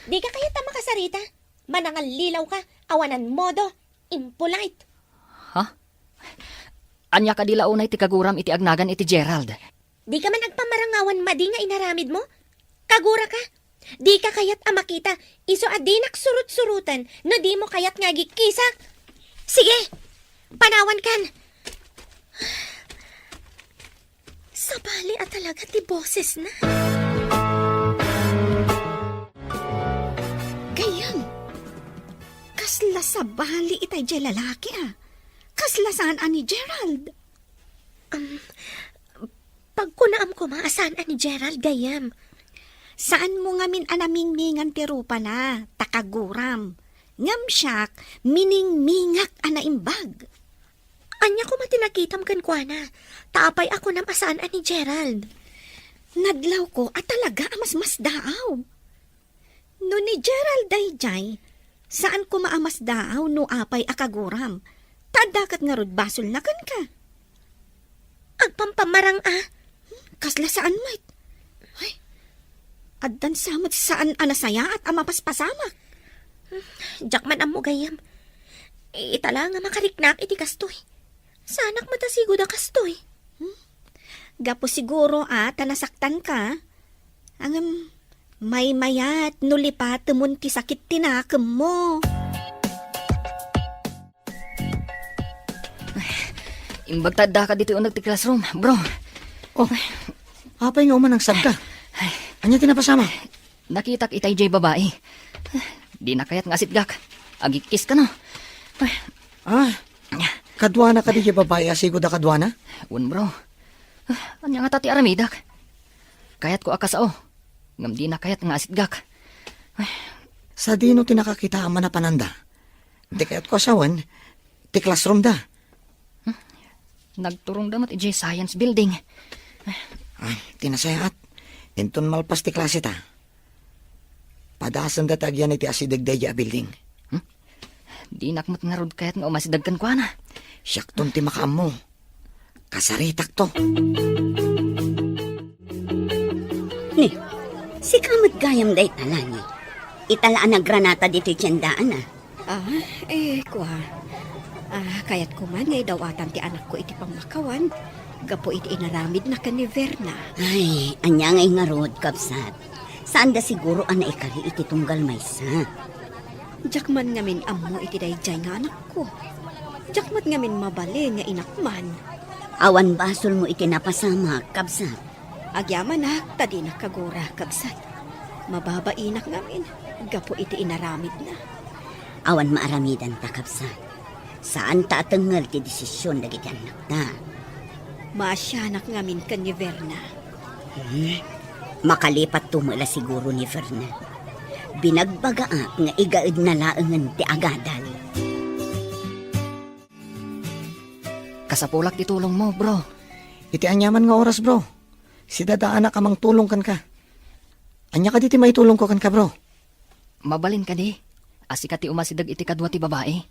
Dika kayat a makasarita? Manangallilawka, awanan modo, impolite. Ha? Ania kadi la unay ti kaguram iti agnagan iti Gerald? Dika man agpamarangawan madi nga inaramidmo? Kaguraka? Dika kayat a makita, isu a dinak surut-suruten no dimo kayat nga agikkisak. Sige, panawankan. Sabali a talaga ti bosesna. Gayyem, kasla sabali itay diay lalaki a. Kasla saan a ni Gerald. Um, pagkunaam koma a saan a ni Gerald, gayyem. Saanmo ngamin a namingmingan ti rupana, ta kaguram. Ngem siak, miningmingak a naimbag. Ania koma ti nakitam kenkuana? Ta apay a kunam a saan a ni Gerald? Nadlawko a talaga a masmasdaaw. No ni Gerald daydiay, saan koma a masdaaw no apay a kaguram. Ta adda ket ngarud basolna kenka. Agpampamarang a. Hmm, kasla saan met. Ay, addan sa met saan a nasayaat a mapaspasamak. Diak man ammo gayyem. Ita la nga makariknak iti kastoy. Saanak met a sigud a kastoy. Hmm? Gapu siguro a ta nasaktanka. Ngem, maymayat no lipatemon ti sakit ti nakemmo. Imbag ta addaka ditoy uneg ti classroom, bro. Oh, apay nga umanangsagka? Ania ti napasamak? Nakitak itay diay babai. Dina kayat nga asitgak. Agikkiska no. Ah, kaduana kadi diay babai a sigud a kaduana? Wen, bro. Ania ngata ti aramidak? Kayatko a kasao. Ngem dina kayat nga asitgak. Sadino ti nakakitaam a napananda? Ti kayatko a sawen, ti classroom da. Hmm? Nagturongda met idiay science building. Ah, ti nasayaat. Inton malpas ti klase ta, padasenda ti agyan iti asideg daydiay a building. Hmm? Dinak met ngarud kayat nga umasideg kenkuana. Siakton ti makaammo. Kasaritakto. Ni, sika met gayam dayta, Lani. Ita la a nagranata ditoy tiendaan, a. Ah, eh, kua. Ah, kayatko man nga idawatan ti anakko iti pammakawan gapu iti inaramidna ken ni Verna. Ay, ania ngay ngarud, kabsat? Saanda siguro a naikari iti tunggal maysa. Diak man ngamin ammo iti daydiay nga anakko. Diak met ngamin mabalin nga inak man. Awan basolmo iti napasamak, kabsat. Agyamanak ta dinak kagura, kabsat. Mababainak ngamin gapu iti inaramidna. Awan maaramidanta, kabsat. Saanta a tengngel ti desisyon dagiti annakta. Maasianak ngamin ken ni Verna. Hmm? Makalipatto met la siguro ni Verna. Binagbagaak nga igaedna laengen ti agadal. Kasapulak ti tulongmo, bro. Iti aniaman nga oras, bro. Sidadaanak a mangtulong kenka. Ania kadi ti maitulongko kenka, bro? Mabalin kadi a sika ti umasideg iti kadua ti babai?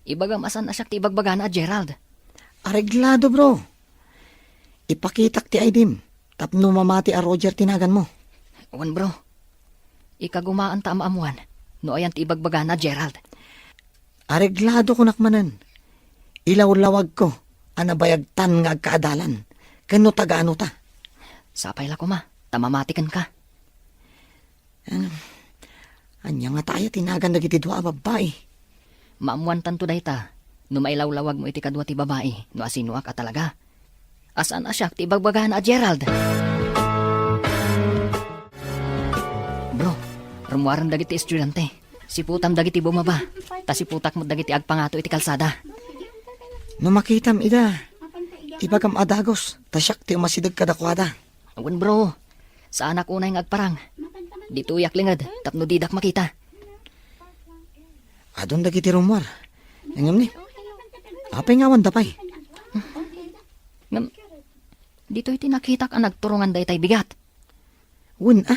Ibagam a saan a siak ti ibagbagana a Gerald. Areglado, bro. Ipakitak ti I D-m tapno mamati a Roger ti naganmo. Wen, bro. Ikagumaanta a maammuan no ayan ti ibagbagana a Gerald. Areglado kunak manen. Ilawlawagko a nabayagtan nga agkaadalan ken no taga-ano ta. Sapay la koma ta mamati kenka. Em, ania ngata aya ti nagan dagiti dua a babbai? Maammuantanto dayta no mailawlawagmo iti kadua ti babai no asinoak a talaga. A saan a siak ti ibagbagana a Gerald. Bro, rummuaren dagiti estudiante. Siputam dagiti bumaba, ta siputak met dagiti agpangato iti kalsada. No makitam ida, Ibagam a dagus, ta siak ti umasideg kadakuada. Wen, bro. Saanak unay nga agparang. Ditoyak linged tapno didak makita. Adun dagiti rummuar. Ngem ni, apay nga awan da pay? Ngem, ditoy ti nakitak a nagturongan daytay bigat. Wen, a?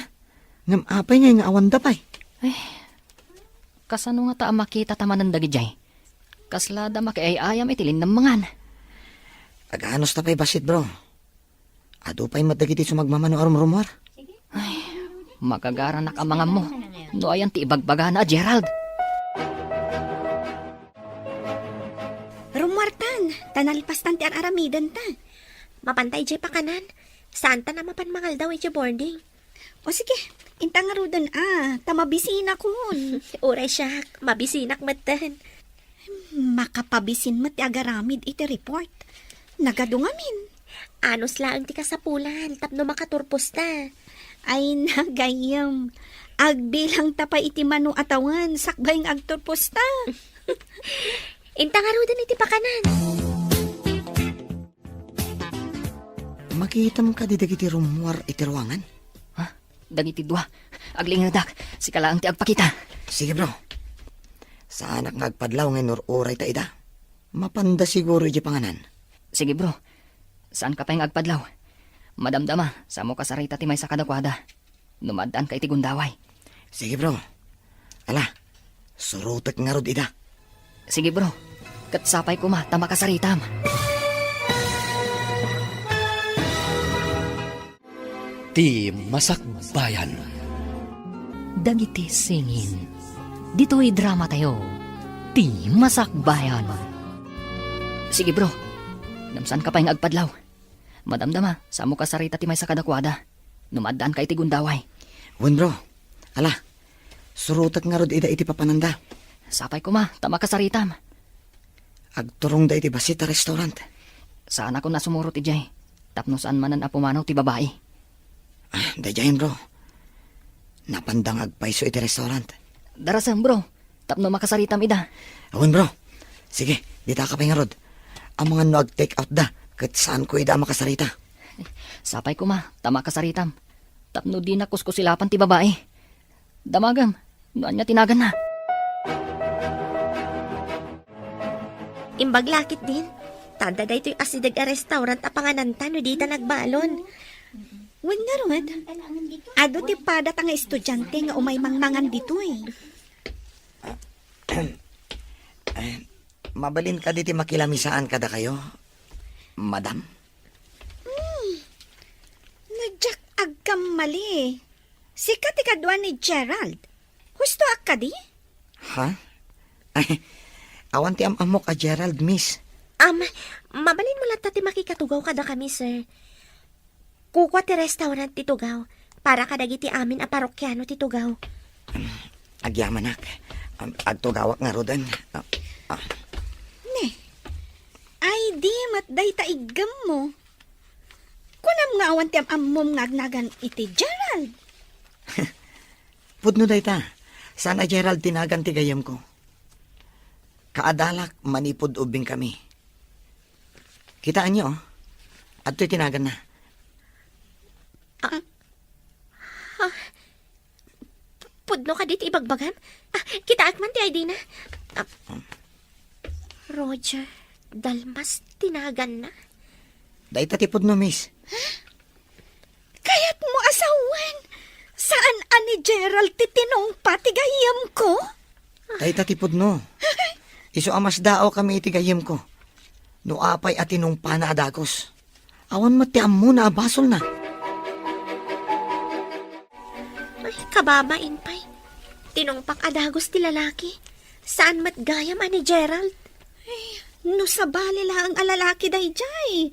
Ngem apay ngay nga awan da pay? Ay, kasano ngata a makita ta manen dagidiay? Kasla da makiay-ayam iti linnammangan. Aganus ta pay bassit, bro. Adu pay met dagiti sumagmamano a rumrumuar. Ay, magagaranak a mangammo no ayan ti ibagbagana a Gerald. Rummuartan, ta nalpastan ti ar-aramidenta. Mapanta idiay pakanan. Saantan a mapan mangaldaw idiay boarding. O sige, inta ngaruden a, ta mabisinakon. Uray siak, mabisinak metten. Makapabisin met ti agaramid iti report. Nagadu ngamin. Anus laeng ti kasapulan tapno makaturposta. Ay, nagayyem. Agbilangta pay iti mano a tawen sakbay nga agturposta. Inta ngaruden iti pakanan. Makitam kadi dagiti rummuar iti ruangan? Ha? Dagiti dua. Aglingedak. Sika laeng ti agpakita. Sige, bro. Saanak nga agpadlaw nga inur-uray ta ida. Mapanda siguro iti panganan. Sige, bro. Saan ka pay nga agpadlaw? Madamdama, samo kasarita ti maysa kadakuada. No maaddaanka iti gundaway. Sige, bro. Ala, surotek ngarud ida. Sige, bro. Ket sapay koma ta makasaritam. Ti Masakbayan. Dagiti singin. Ditoy drama tayo. Ti Masakbayan. Sige, bro. Ngem saan ka pay nga agpadlaw? Madamdama, samo kasarita ti maysa kadakuada. No maaddaanka iti gundaway. Wen, bro. Ala, surotek ngarud ida iti papananda. Sapay koma, ta makasaritam. Agturongda iti bassit a restaurant. Saanakon a sumurot idiay, tapno saan manen a pumanaw ti babai. Ah, daydiayen, bro. Napanda nga agpayso iti restaurant. Darasem, bro. Tapno makasaritam ida. Awan, bro. Sige, ditaka pay ngarud. Amangan no ag-take out da, ket saanko ida a makasarita. Sapay koma, ta makasaritam. Tapno dina kuskusilapan ti babai. Damagem, no ania ti naganna. Imbag la ketdin, ta adda daytoy asideg a restaurant a pangananta no dita nagbalon. Wen ngarud, adu ti padata nga estudiante nga umay mangmangan ditoy. Eh, mabalin kadi ti makilamisaan kadakayo, madam? Hmm. No diak agkammali, sika ti kadua ni Gerald. Hustoak kadi? Ha? Ay, awan ti am-ammok a Gerald, miss. Am, mabalinmo latta ti makikatugaw kadakami, sir. Kukua ti restaurant ti tugaw para kadagiti amin a parokiano ti tugaw. Agyamanak. Am, agtugawak ngaruden. Ah, ah. Ne. Ay, di met dayta iggemmo. Kunam nga awan ti am-ammom nga agnagan iti Gerald. Pudno dayta. Saan a Gerald ti nagan ti gayyemko. Kaadalak manipud ubbingkami. Kitaenyo, oh. Adtoy ti naganna. Ah, ah, pudno kadi ti ibagbagam? Ah, kitaek man ti I D na. Ah, Roger Dalmas ti naganna. Dayta ti pudno, miss. Kayatmo a sawen, saan a ni Gerald ti tinungpa ti gayyemko? Dayta ti pudno. Isu a masdaawkami iti gayyemko. No apay a tinungpana a dagus. Awan met ti ammona a basolna. Ay, kababain pay. Tinungpak a dagus ti lalaki. Saan met gayam a ni Gerald? Ay, no sabali laeng a lalaki daydiay.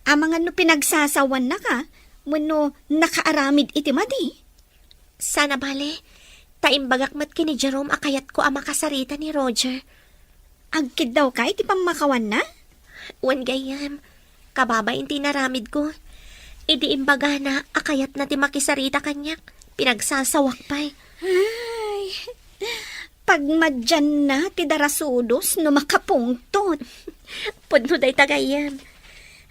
Amangan no pinagsasawannaka, wenno nakaaramid iti madi. Saan a bale, ta imbagak met ken ni Jerome a kayatko a makasarita ni Roger. Agkiddawka iti pammakawanna? Wen gayyem, kababain ti inaramidko. Idi imbagana a kayatna ti makisarita kaniak, pinagsasawak pay. Ay, pagmadianna ti darasudos no makapungtot. Pudno dayta gayyem.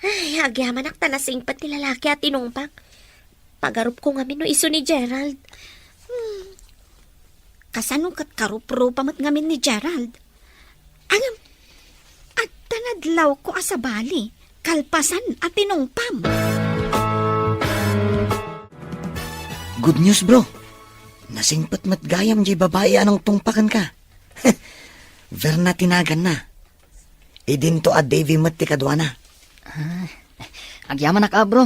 Ay, agyamanak ta nasingpet ti lalaki a tinungpak. Pagarupko ngamin no isu ni Gerald. Hmm. Kasano ket karuprupa met ngamin ni Gerald? Ngem, adda nadlawko a sabali, kalpasan a tinungpam. Good news, bro. Nasingpet met gayam jay babai a nangtungpa kenka. Verna ti naganna. Idinto a Davy met ti kaduana. Ah, agyamanak a, bro.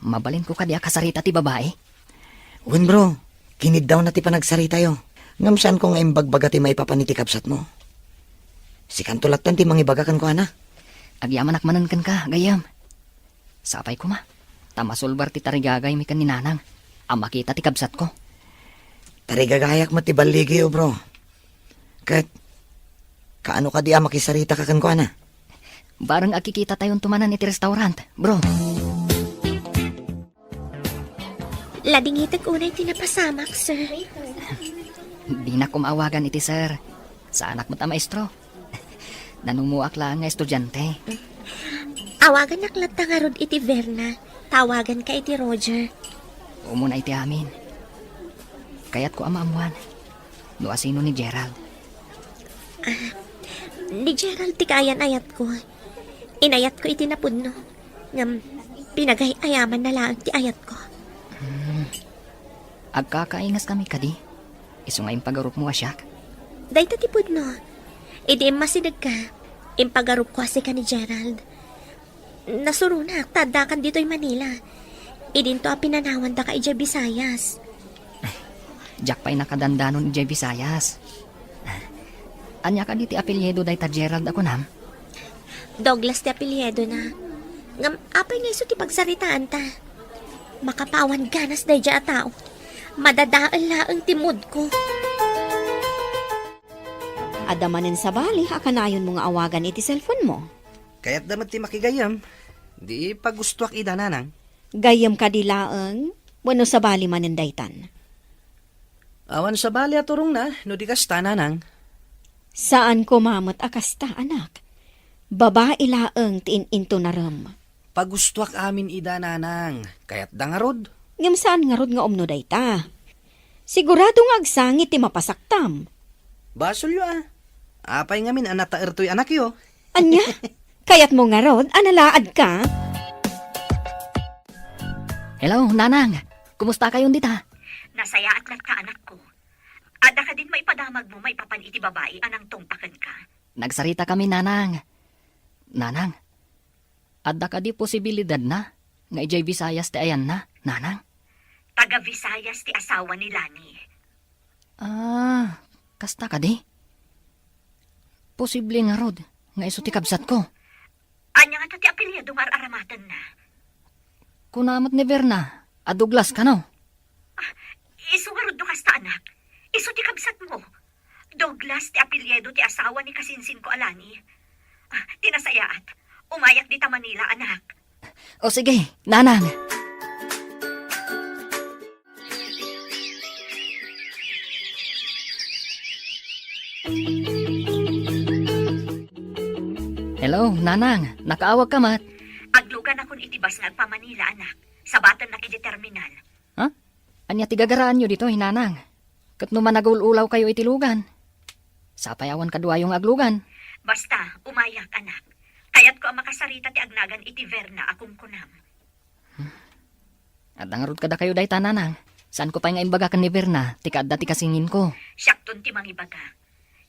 Mabalinko kadi a kasarita ti babai? Wen, bro. Kiniddawna ti panagsaritayo. Ngem saanko nga imbagbaga ti maipapan iti kabsatmo. Sikanto latten ti mangibaga kenkuana. Agyamanak manen kenka, gayyem. Sapay koma, ta masulbar ti tarigagaymi ken ni Nanang a makita ti kabsatko. Tarigagayak met ti balligiyo, bro. Ket, kaano kadi a makisaritaka kenkuana? Bareng agkikitatayonto manen iti restaurant, bro. Ladingitek unay ti napasamak, sir. Dinak koma awagan iti sir. Saanak met a maestro. Nanumuak laeng nga estudiante. Awagannak latta ngarud iti Verna. Tawaganka iti Roger. Umuna iti amin. Kayatko a maammuan no asino ni Gerald. Ah, ni Gerald ti kaayan-ayatko. Inayatko iti napudno. Ngem, pinagay-ayamanna laeng ti ayatko. Hmm. Agkakaingaskami kadi? Isu nga impagarupmo a siak? Dayta ti pudno. Idi immasidegka, impagarupko a sika ni Gerald. Nasuronak ta addakan ditoy Manila. Idinto a pinanawandaka idiay Visayas. Diak pay nakadandanon idiay Visayas. Ania kadi ti apelyido dayta Gerald a kunam? Douglas ti apelyidona. Ngem apay nga isu ti pagsaritaanta? Makapawan ganas daydiay a tao. Madadael laeng ti moodko. Adda manen sabali a kanayonmo nga awagan iti cellphone-mo? Kayatda met ti makigayyem. Di pagustoak ida, Nanang. Gayyem kadi laeng wenno sabali manen daytan? Awan sabali a turongna no di kasta, Nanang. Saan koma met a kasta, anak. Babai laeng ti in-intunarem. Pagustoak amin ida, Nanang. Kayatda ngarud. Ngem saan ngarud nga umno dayta. Sigurado nga agsangit ti mapasaktam. Basolyo a. Apay ngamin a nataertoy anakyo? Ania? Kayatmo ngarud a nalaadka? Hello, Nanang. Kumusta kayon dita? Nasayaat latta, anakko. Adda kadin maipadamagmo maipapan iti babai a nangtungpa kenka? Nagsarita kami, Nanang. Nanang, adda kadi posibilidadna nga idiay Visayas ti ayanna, Nanang? Taga Visayas ti asawa ni Lani. Ah, kasta kadi? Posible ngarud nga isu ti kabsatko. Ania ngata ti apelyido nga ar-aramatenna? Kuna met ni Verna a Douglas kano? Ah, isu ngarud no kasta, anak. Isu ti kabsatmo. Douglas ti apelyido ti asawa ni kasinsinko a Lani. Ah, ti nasayaat, umayak dita Manila, anak. O sige, Nanang. Hello, Nanang. Nakaawagka met? Agluganakon iti bus nga agpa-Manila, anak. Sabatennak iti terminal. Ha? Ania ti gagaraanyo ditoy, Nanang? Ket no managul-ulawkayo iti lugan, sapay awan kaduayo nga aglugan. Basta, umayak, anak. Kayatko a makasarita ti agnagan iti Verna a kunkunam. Adda ngarud kadakayo dayta, Nanang. Saanko pay nga imbaga ken ni Verna ti kaadda ti kasinsinko. Siakton ti mangibaga.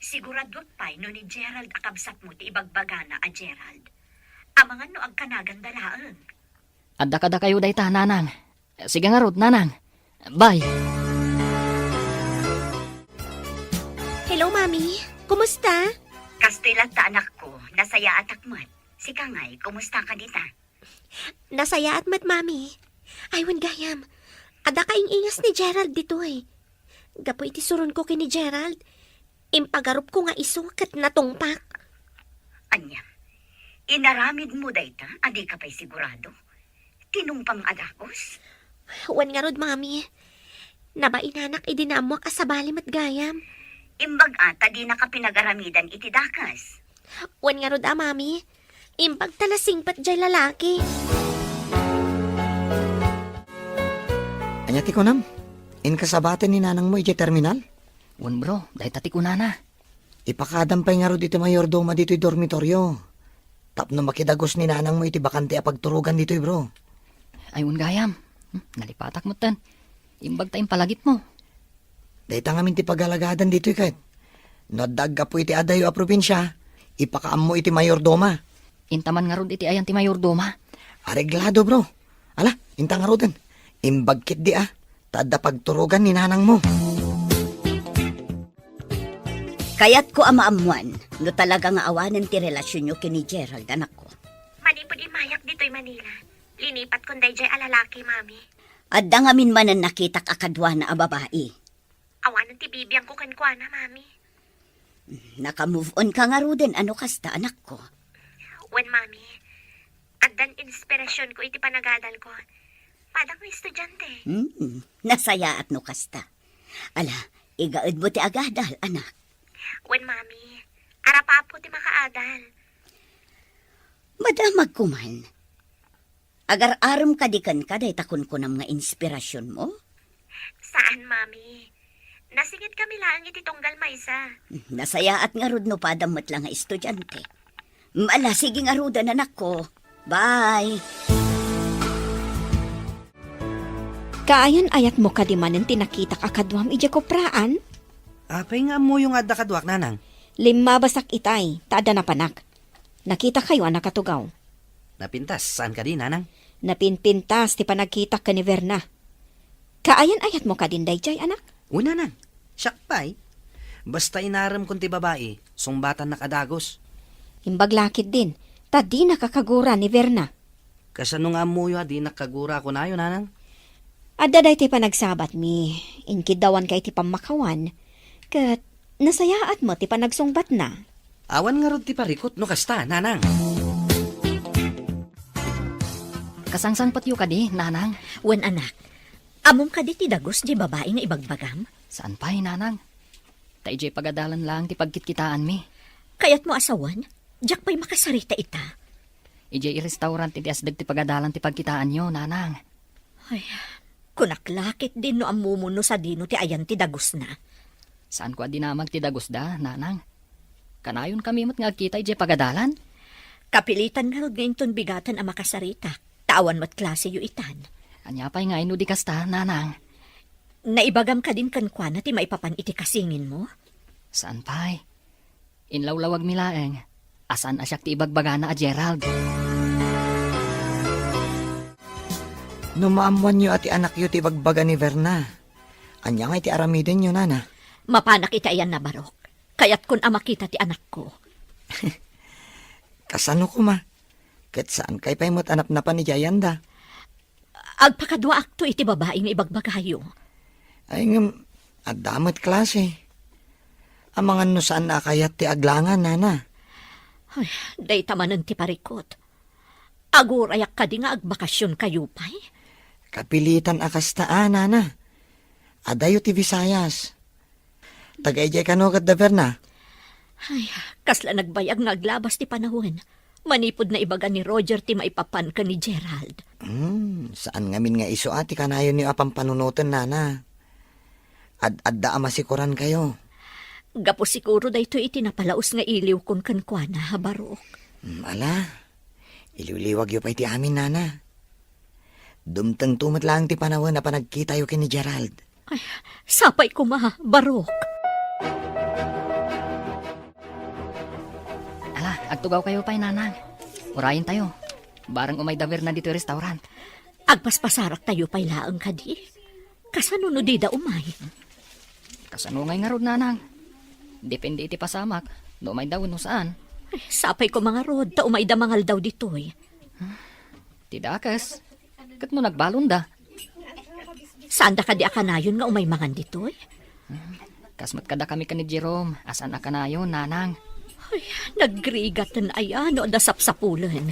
Siguraduak pay no ni Gerald a kabsatmo ti ibagbagana a Gerald. Amangan no agkanaganda laeng. Adda kadakayo dayta, Nanang. Sige ngarud, Nanang. Bye. Hello, Mami. Kumusta? Kastoy latta, anakko. Nasayaatak met. Sika ngay, kumusta ka dita? Nasayaat met, Mami. Ay, wen gayam. Adda kaing-ingas ni Gerald ditoy. Gapu iti suronko ken ni Gerald, impagarupko nga isu ket natungpak. Ania? Inaramidmo dayta a dika pay sigurado? Tinungpam a dagus? Wen ngarud, Mami. Nabainanak idi naammoak a sabali met gayam. Imbag-a ta dinaka pinagaramidan iti dakes. Wen ngarud a, Mami. Imbag ta nasingpet jay lalaki. Ania ti kunam? Inka sabaten ni nanangmo idiay terminal? Wen, bro, dayta ti kunana. Ipakadam pay ngarud iti mayordoma ditoy dormitorio. Tapno makidagus ni nanangmo iti bakante a pagturogan ditoy, bro. Ay, wen gayam. Hmm, nalipatak metten. Imbag ta impalagipmo. Dayta ngamin ti pagalagadan ditoy ket. No adda aggapu iti adayo a probinsia, ipakaammo iti mayordoma. Inta man ngarud iti ayan ti mayordoma. Areglado, bro. Ala, inta ngaruden. Imbag ketdi a, ta adda pagturogan ni nanangmo. Kayatko a maammuan no talaga nga awanen ti relasionyo ken ni Gerald, anakko. Manipud immayak ditoy Manila, linipatkon daydiay a lalaki, Mami. Adda ngamin manen nakitak a kaduana a babai. Awanen ti bibiangko kenkuana, Mami. Naka-move on ka ngaruden a no kasta, anakko? Wen, Mami. Addan inspirasionko iti panagadalko. Padang nga estudiante. Hmm, nasayaat no kasta. Ala, igaedmo ti agadal, anak. Wen, Mami. Arapapo ti makaadal. Madamagko man. Agar-arem kadi kenka dayta kunkunam nga inspirasionmo? Saan, Mami. Nasingitkami laeng iti tunggal maysa. Nasayaat ngarud no padam met la nga estudiante. Ala, sige ngaruden, anakko. Bye! Kaayan-ayatmo kadi manen ti nakitak a kaduam idiay kopraan? Apay nga ammoyo nga adda kaduak, nanang? Limmabasak itay, ta adda napanak. Nakitakayo a nakatugaw. Napintas, saan kadi, nanang? Napinpintas ti panagkitak ken ni Verna. Kaayan-ayatmo kadin daydiay, anak? O, nanang. Siak pay. Basta inaremkon ti babai, sungbatannak a dagus. Imbag la ketdin, ta dinaka kagura ni Verna. Kasano nga ammoyo a dinak kagura a kunayo, nanang? Adda daytoy panagsabatmi, inkiddawanka iti pammakawan, ket nasayaat met ti panagsungbatna. Awan ngarud ti parikut no kasta, nanang. Kasangsangpetyo kadi, nanang? Wen, anak. Ammom kadi ti dagus diay babai nga ibagbagam? Saan pay, nanang. Ta idiay pagadalan laeng ti pagkitkitaanmi. Kayatmo a sawen? Diak pay makasarita ita. Idiay restaurant iti asdeg ti pagadalan ti pagkitaanyo, nanang. Ay, kunak la ketdin no ammom no sadino ti ayan ti dagusna. Saanko a dinamag ti dagusda, nanang. Kanayonkami met nga agkita idiay pagadalan. Kapilitan ngarud nga inton bigaten a makasaritak, ta awan met klaseyo itan. Ania pay ngay no di kasta, nanang? Naibagam kadin kenkuana ti maipapan iti kasinginmo? Saan pay. Inlawlawagmi laeng a saan a siak ti ibagbagana a Gerald. No maammoanyo a ti anakyo ti ibagbaga ni Verna, ania ngay ti aramidenyo, nana? Mapanak iti ayanna, Barok. Kayatkon a makita ti anakko. Kasano koma? Ket saankay pay met a napnapan idiay ayanda. Agpakaduaakto iti babai nga ibagbagayo. Ay, ngem, adda met klase. Amangan no saan a kayat ti aglangan, nana. Ay, dayta manen ti parikut. Agurayak kadi nga agbakasionkayo pay? Kapilitan a kasta a, nana. Adayo ti Visayas. Taga idiay kano ket da Verna? Ay, kasla nagbayag nga aglabas ti panawen. Manipud naibaga ni Roger ti maipapan ken ni Gerald. Hmm, saan ngamin nga isu a ti kanayonyo a pampanunoten, nana. Ad-adda a masikorankayo. Gapu siguro daytoy iti napalaus nga iliwkon kenkuana, Barok. Hmm, ala. Iliwliwagyo pay ti amin, nana. Dumtengto met laeng ti panawen a panagkitayo ken ni Gerald. Ay, sapay koma, Barok. Ala, agtugawkayo pay, nanang. Urayentayo. Bareng umay da Verna ditoy restaurant. Agpaspasaraktayo pay laeng kadi. Kasano no dida umay? Kasano ngay ngarud, nanang? Depende iti pasamak, no umayda wenno saan. Ay, sapay koma ngarud, ta umayda mangaldaw ditoy. Ti dakes, ket no nagbalonda? Saanda kadi a kanayon nga umay mangan ditoy? Kas met kadakami ken ni Jerome, a saan a kanayon, nanang. Ay, nagrigaten aya no adda sapsapulen.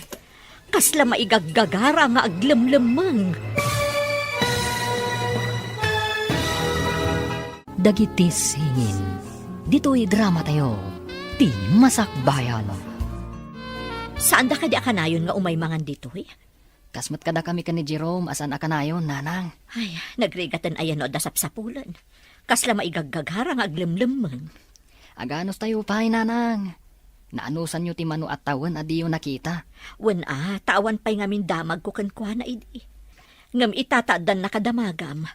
Kasla maigaggagara nga aglemlemmeng. Dagiti singin, ditoy dramatayo, ti Masakbayan. Saanda kadi a kanayon nga umay mangan ditoy? Kas met kadakami ken ni Jerome a saan a kanayon, nanang. Ay, nagrigaten aya no adda sapsapulen. Kasla maigaggagara nga aglemlemmeng. Aganustayo pay, nanang. Naanusanyo ti mano a tawen a diyo nakita. Wen a, ta awan pay ngamin damagko kenkuana idi. Ngem ita ta addan nakadamagam,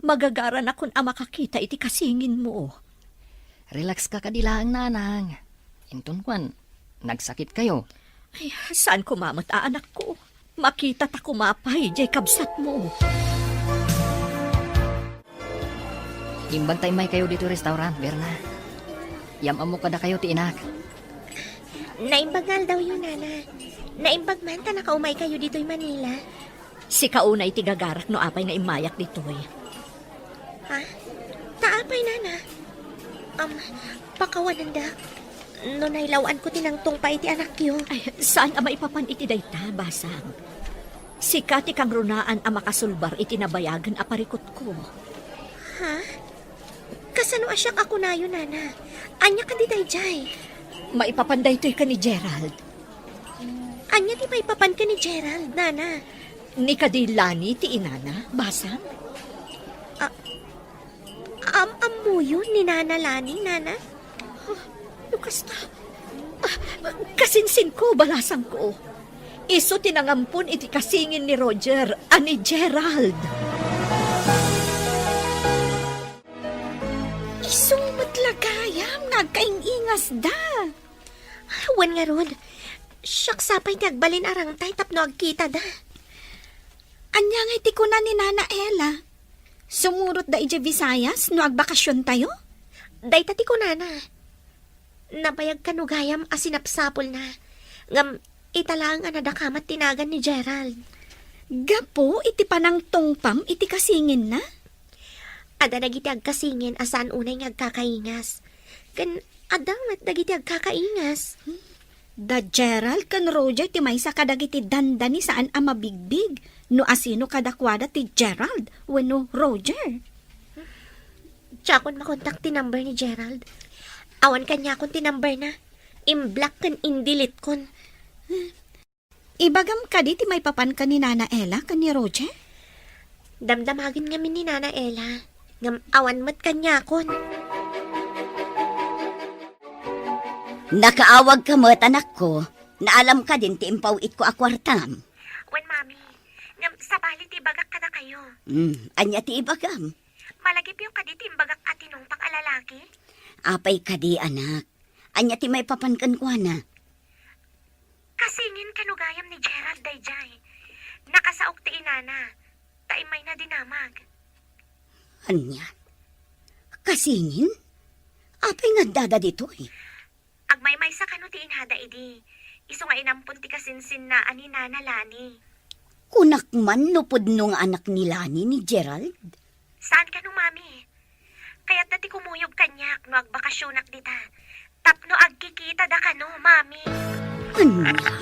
magagaranakon a makakita iti kasinginmo. Relax ka kadi laeng, nanang. Inton kuan, nagsakit kayo. Ay, saan koma met a anakko? Makita ta koma pay jay kabsatmo. Imbag ta immay kayo ditoy restaurant, Berna. Yam-ammo kadakayo ti inak. Naimbag nga aldawyo, nana. Naimbag man ta nakaumay kayo ditoy Manila. Sika unay ti gagarak no apay nga immayak ditoy. Ha? Ta apay, nana? Am, pakawananda. No nailaw-anko ti nangtungpa iti anakyo. Ay, saan a maipapan iti dayta, Basang. Sika ti kangrunaan a makasulbar iti nabayagen a parikutko. Ha? Kasano a siak a kunayo, nana? Ania kadi daydiay? Maipapan daytoy ken ni Gerald. Ania ti maipapan ken ni Gerald, nana? Ni kadi Lani ti inana, Basang? Ah, am-ammoyo ni Nana Lani, nana? Ah, no kasta. Ah, kasinsinko, balasangko. Isu ti nangampon iti kasingin ni Roger a ni Gerald. Isu met la gayam nga agkaing-ingasda. Wen ngarud, siak sapay ti agbalin a rangtay tapno agkitada. Ania ngay ti kuna ni Nana Ella? Sumurotda idiay Visayas no agbakasiontayo? Dayta ti kunana. Nabayag kano gayam a sinapsapulna, ngem ita laeng a nadakamat ti nagan ni Gerald. Gapu iti panangtungpam iti kasinginna? Adda dagiti agkasingin a saan unay nga agkakaingas. Ken adda met dagiti agkakaingas. Da Gerald ken Roger ti maysa kadagiti dandani saan a mabigbig no asino kadakuada ti Gerald wenno Roger. Diakon makontak ti number ni Gerald. Awan kaniakon ti numberna. Imblock ken indeletekon. Ibagam kadi ti maipapan ken ni Nana Ella ken ni Roger? Damdamagen ngamin ni Nana Ella, ngem awan met kaniakon. Nakaawagka met, anakko. Naalam kadin ti impaw-itko a kuartam? Wen, Mami. Ngem sabali ti ibagak kadakayo. Hmm, ania ti ibagam? Malagipyo kadi ti imbagak a tinungpang a lalaki? Apay kadi, anak? Ania ti maipapan kenkuana? Kasingin kano gayam ni Gerald daydiay. Nakasaok ti inana, ta immayna dinamag. Ania? Kasingin? Apay nga addada ditoy? Agmaymaysa kano ti inada idi, isu nga inampon ti kasinsinna a ni Nana Lani. Kunak man no pudno nga anak ni Lani ni Gerald? Saan kano, Mami? Kayatda ti kumuyog kaniak no agbakasionak dita. Tapno agkikitada kano, Mami. Ania?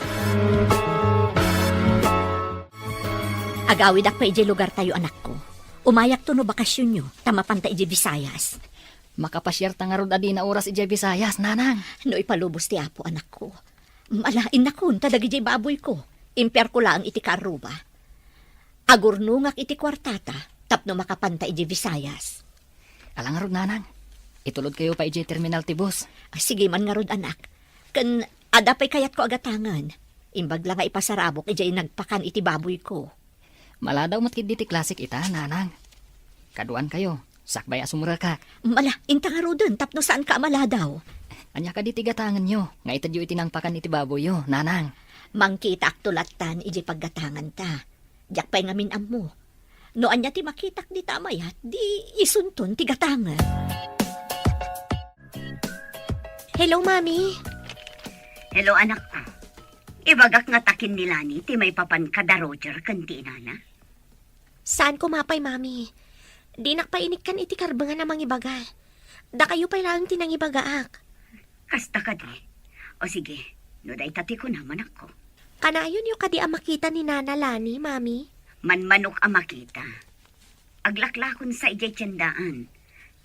Agawidak pay idiay lugartayo, anakko. Umayakto no bakasionyo, ta mapanta idiay Visayas. Makapasiarta ngarud a dina oras idiay Visayas, nanang. No ipalubos ti Apo, anakko. Malaennakon ta dagidiay baboyko. Impiarko laeng iti karruba. Agurnongak iti kuartata tapno makapanta idiay Visayas. Ala ngarud, nanang. Itulodkayo pay idiay terminal ti bus. Ah, sige man ngarud, anak. Ken adda pay kayatko a gatangen. Imbag la nga ipasarabok idiay nagpakan iti baboyko. Maladaw met ketdi ti klasik ita, nanang. Kaduankayo, sakbay a sumurekak. Ala, inta ngaruden tapno saanka a maladaw. Ania kadi ti gatangenyo nga itedyo iti nangpakan iti baboyyo, nanang? Mangkitaakto lattan idiay paggatanganta. Diak pay ngamin ammo. No ania ti makitak dita a mayat, di isunton ti gatangen. Hello, Mami. Hello, anakko. Ibagak nga ta ken ni Lani ti maipapan kada Roger ken ti inana. Saan koma pay, Mami. Dinak pay inikkan iti karbengan a mangibaga. Dakayo pay laeng ti nangibagaak. Kasta kadi. O sige, no dayta ti kunam, anakko. Kanayonyo kadi a makita ni Nana Lani, Mami? Manmanok a makita. Aglaklakonsa idiay tiendaan.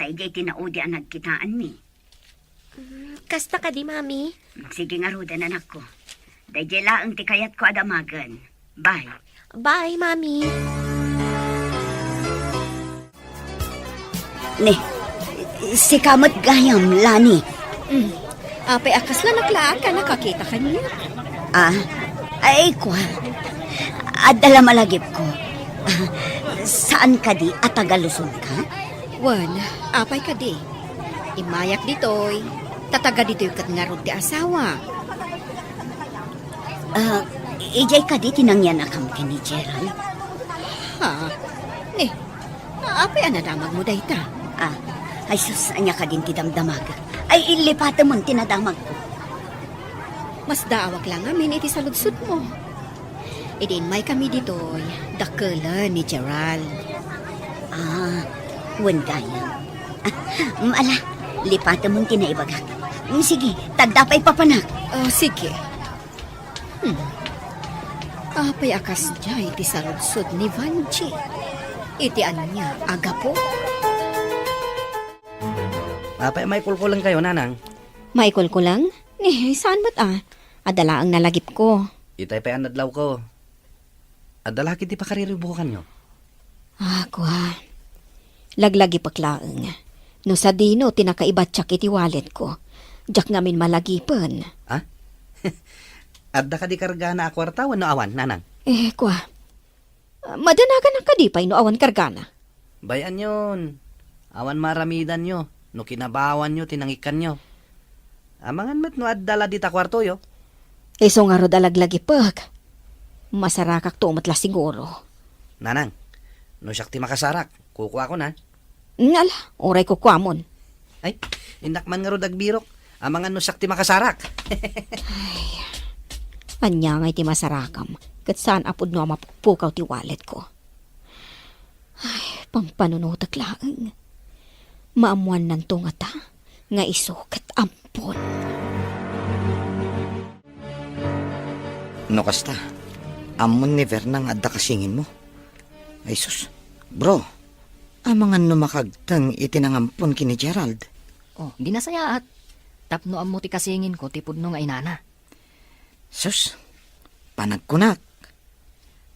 Ta idiay ti naudi a nagkitaanmi. Mm, kasta kadi, Mami? Sige ngaruden, anakko. Daydiay laeng ti kayatko a damagen. Bye. Bye, Mami. Ne, sika met gayam, Lani. Mm. Apay a kasla naklaat ka nakakita kaniak? Ah, ay, kua. Adda la malagipko. Ah, saan kadi a taga Luzon ka? Wen, apay kadi? Immayak ditoy. Ta taga ditoy ket ngarud ti asawa. Ah, idiay kadi ti nangyanakam ken ni Gerald? Ha? Ne, apay a nadamagmo dayta? Ah, ay sus, ania kadin ti damdamag? Ay, illipatemon ti nadamagko. Masdaawak la ngamin iti saludsodmo. Idi immaykami ditoy, dakkelen ni Gerald. Ah, wen gayam. Ah, mm, ala, lipatemon ti naibagak. Mm, sige, ta adda pay papanak. Oh, sige. Hmm. Apay a kasdiay ti saludsod ni Vanji? Iti ania a gapu? Apay a maikulkulengkayo, Nanang? Maikulkuleng? Ni, saan met a. Adda laeng nalagipko. Itay pay a nadlawko. Adda la ketdi pakariribukanyo? Ah, kua. Laglagipek laeng. No sadino ti nakaibatiak iti walletko. Diak ngamin malagipen. Ha? Adda kadi kargana a kuarta wenno awan, Nanang? Eh, kua. Madanaganak kadi pay no awan kargana? Bay-anyon. Awan maaramidanyo no kinabawanyo ti nangikkanyo. Amangan met no adda la dita kuartoyo. Isu ngarud a laglagipek. Masarakakto met la siguro. Nanang, no siak ti makasarak, kukuakon, ha? Ngala, uray kukuamon. Ay, innak man ngarud agbirok. Amangan no siak ti makasarak. Ay, ania ngay ti masarakam? Ket saan a pudno a mapukpukaw ti walletko. Ay, pampanunotek laeng. Maammuannanto ngata nga isu ket ampon. No kasta, ammon ni Verna nga adda kasinginmo. Ay sus, bro, amangan no makagteng iti nangampon ken ni Gerald. Oh, di nasayaat. Tapno ammo ti kasinginko ti pudno nga inana. Sus, panagkunak.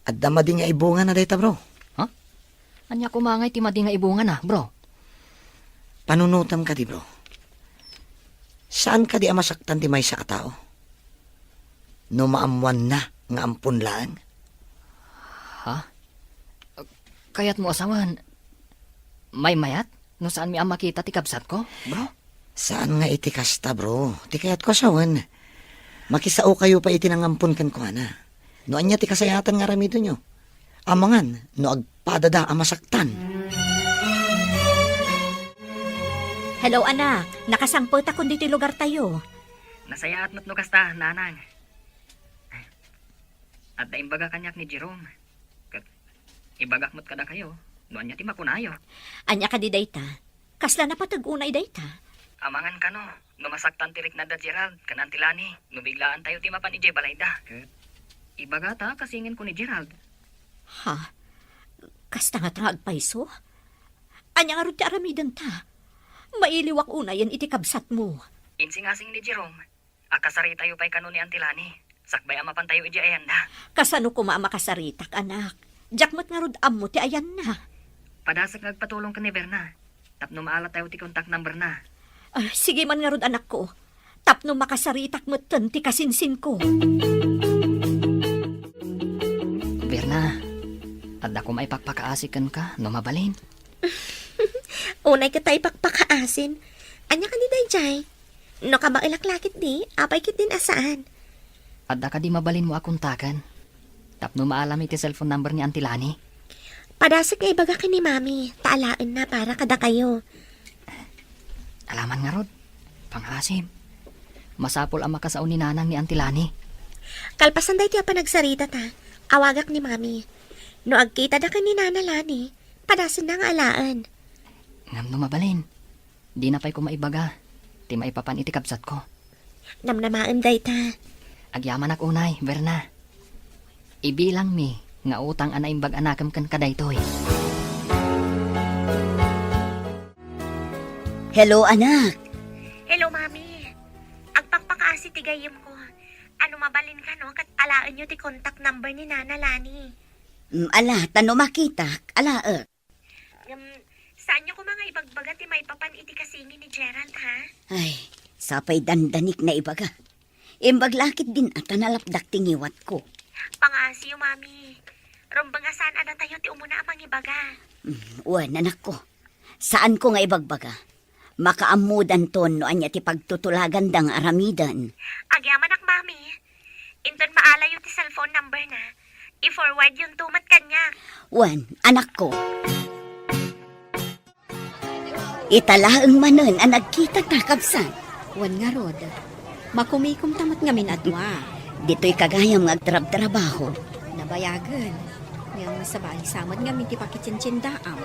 Adda madi nga ibungana dayta, bro. Ha? Ania koma ngay ti madi nga ibungana, bro? Panunotam kadi, bro. Saan kadi a masaktan ti maysa a tao? No maammuanna nga ampon laeng? Ha? Kayatmo a sawen, maymayat no saanmi a makita ti kabsatko, bro? Saan nga iti kasta, bro. Ti kayatko a sawen, makisaokayo pay iti nangampon kenkuana. No ania ti kasayaatan nga aramidenyo, amangan no agpadada a masaktan. Hello, anak. Nakasangpetakon ditoy lugartayo. Nasayaat met no kasta, nanang. Adda imbaga kaniak ni Jerome. Ket ibagak met kadakayo no ania ti makunayo. Ania kadi dayta? Kasla napateg unay dayta? Amangan kano, no masaktan ti riknada Gerald ken Auntie Lani, no biglaantayo ti mapan idiay balayda. Ket ibagata a kasinginko ni Gerald. Ha? Kasta ngata nga agpayso? Ania ngarud ti aramidenta? Mailiwak unayen iti kabsatmo. Insingasing ni Jerome, a kasaritayo pay kano ni Auntie Lani, sakbay a mapantayo idiay ayanda. Kasano koma a makasaritak, anak? Diak met ngarud ammo ti ayanna. Padasek nga agpatulong ken ni Verna, tapno maalatayo ti contact number na. Ah, sige man ngarud, anakko, tapno makasaritak metten ti kasinsinko. Verna, adda koma ipakpakaasi kenka no mabalin. Unay ket ta ipakpakaasin. Ania kadi daydiay? No kabaelak la ketdi, apay ketdin a saan? Adda kadi mabalinmo a kontaken tapno maalam iti cellphone number ni Auntie Lani? Padasek nga ibaga ken ni Mami, ta alaenna para kadakayo. Alaman ngarud, pangaasim. Masapul a makasao ni Nanang ni Auntie Lani. Kalpasan daytoy a panagsaritata, awagak ni Mami. No agkitada ken ni Nana Lani, padasenna nga alaen. Ngem no mabalin, dina pay koma ibaga ti maipapan iti kabsatko. Namnamaem dayta. Agyamanak unay, Verna. Ibilangmi nga utang a naimbag a nakem kenka daytoy. Hello, anak. Hello, Mami. Agpakpakaasi ti gayyemko. A no mabalinka, no, ket alaenyo ti contact number ni Nana Lani. Mm, ala, ta no makitak, alaek. Ngem, saanyo koma nga ibagbaga ti maipapan iti kasingin ni Gerald, ha? Ay, sapay dandanik na ibaga. Imbag la ketdin a ta nalapdak ti ngiwatko. Pangasiyo, Mami. Rumbeng a saan a datayo ti umuna a mangibaga. Mm, wen, anakko. Saanko nga ibagbaga. Makaammodanton no ania ti pagtutulaganda nga aramiden. Agyamanak, Mami. Inton maalayo ti cellphone number na, i-forward yonto met kaniak. Wen, anakko. Ita laeng manen a nagkitata, kabsat. Wen ngarud, makumikomta met ngamin a dua. Ditoy kagayam nga agtrabtrabaho. Nabayagen. Ngem sabali sa met ngamin ti pakitsintsindam.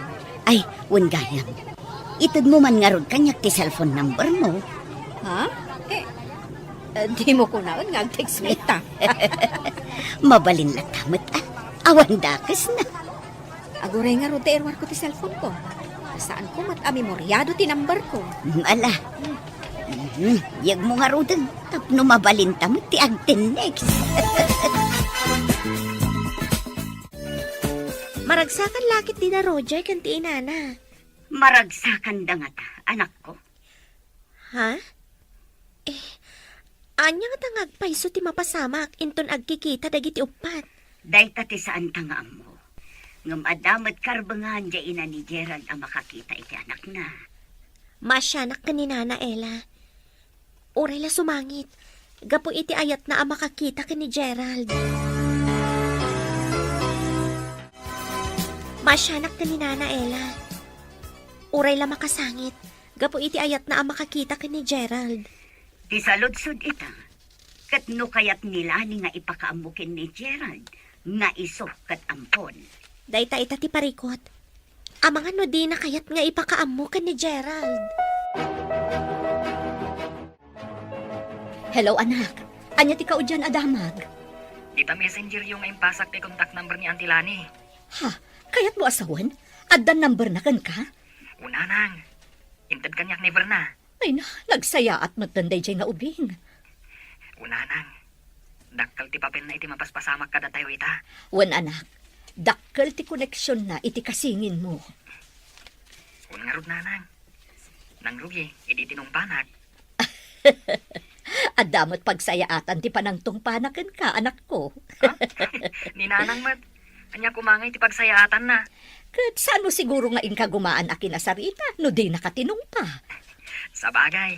Ay, wen gayam. Itedmo man ngarud kaniak ti cellphone number mo. Ha? Eh, eh, dimo kunaen nga ag-text met ta. Mabalin latta met, a. Awan dakesna. Aguray ngarud ta iruarko ti cellphone ko. Saanko met a memoriado ti number ko. Mm, ala. Mhm. Yegmo ngaruden, tapno mabalinta met ti agtennext. Maragsakan la ketdi da Roger ken ti inana. Maragsakanda ngata, anakko? Ha? Eh, ania ngata nga agpayso ti mapasamak inton agkikita dagiti uppat? Dayta ti saanta nga ammo. Ngem adda met karbengan diay ina ni Gerald a makakita iti anakna. Maasianak ken ni Nana Ella. Uray la sumangit, gapu iti ayatna a makakita ken ni Gerald. Maasianak ken ni Nana Ella. Uray la makasangit, gapu iti ayatna a makakita ken ni Gerald. Ti saludsod ita, ket no kayat ni Lani nga ipakaammo ken ni Gerald nga isu ket ampon. Dayta ita ti parikut. Amangan no dina kayat nga ipakaammo ken ni Gerald. Hello, anak. Ania ti kaudian a damag? Dita messengeryo nga impasak ti contact number ni Auntie Lani. Ha? Kayatmo a sawen? Adda number na kenka? Una, nang. Inted kaniak ni Verna. Ay na, nagsayaat met daydiay nga ubing. Una, nang. Dakkel ti papelna iti mapaspasamak kadatayo ita. Wen, anak, dakkel ti koneksionna iti kasinginmo. Wen ngarud, nanang. Nangrugi idi tinungpanak. Adda met pagsayaatan ti panangtungpana kenka, anakko. Ha? Ni nanang met, ania koma ngay ti pagsayaatanna? Ket saan mo siguro nga inkagumaan a kinasarita no dinaka tinungpa? Sabagay,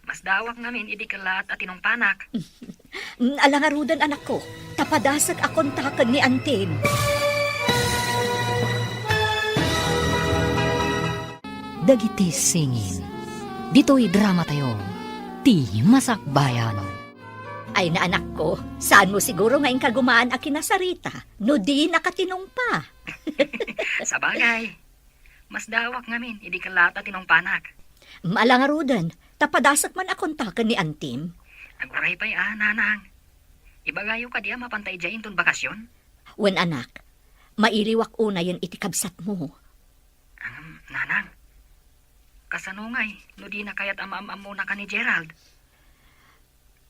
masdaawak ngamin idi kellaat a tinungpanak. Mm, ala ngaruden, anakko, ta padasek a kontaken ni antim. Dagiti singin, ditoy dramatayo, ti Masakbayan. Ay na, anakko, saan mo siguro nga inkagumaan a kinasarita no dinaka tinungpa? Sabagay, masdaawak ngamin idi kellaat a tinungpanak. Mm, ala ngaruden, ta padasek man a kontaken ni antim. Aguray pay a, nanang. Ibagayo kadi a mapanta idiay inton bakasion? Wen, anak, mailiwak unayen iti kabsatmo. Ngem, nanang, kasano ngay no dina kayat a maam-ammonaka ni Gerald?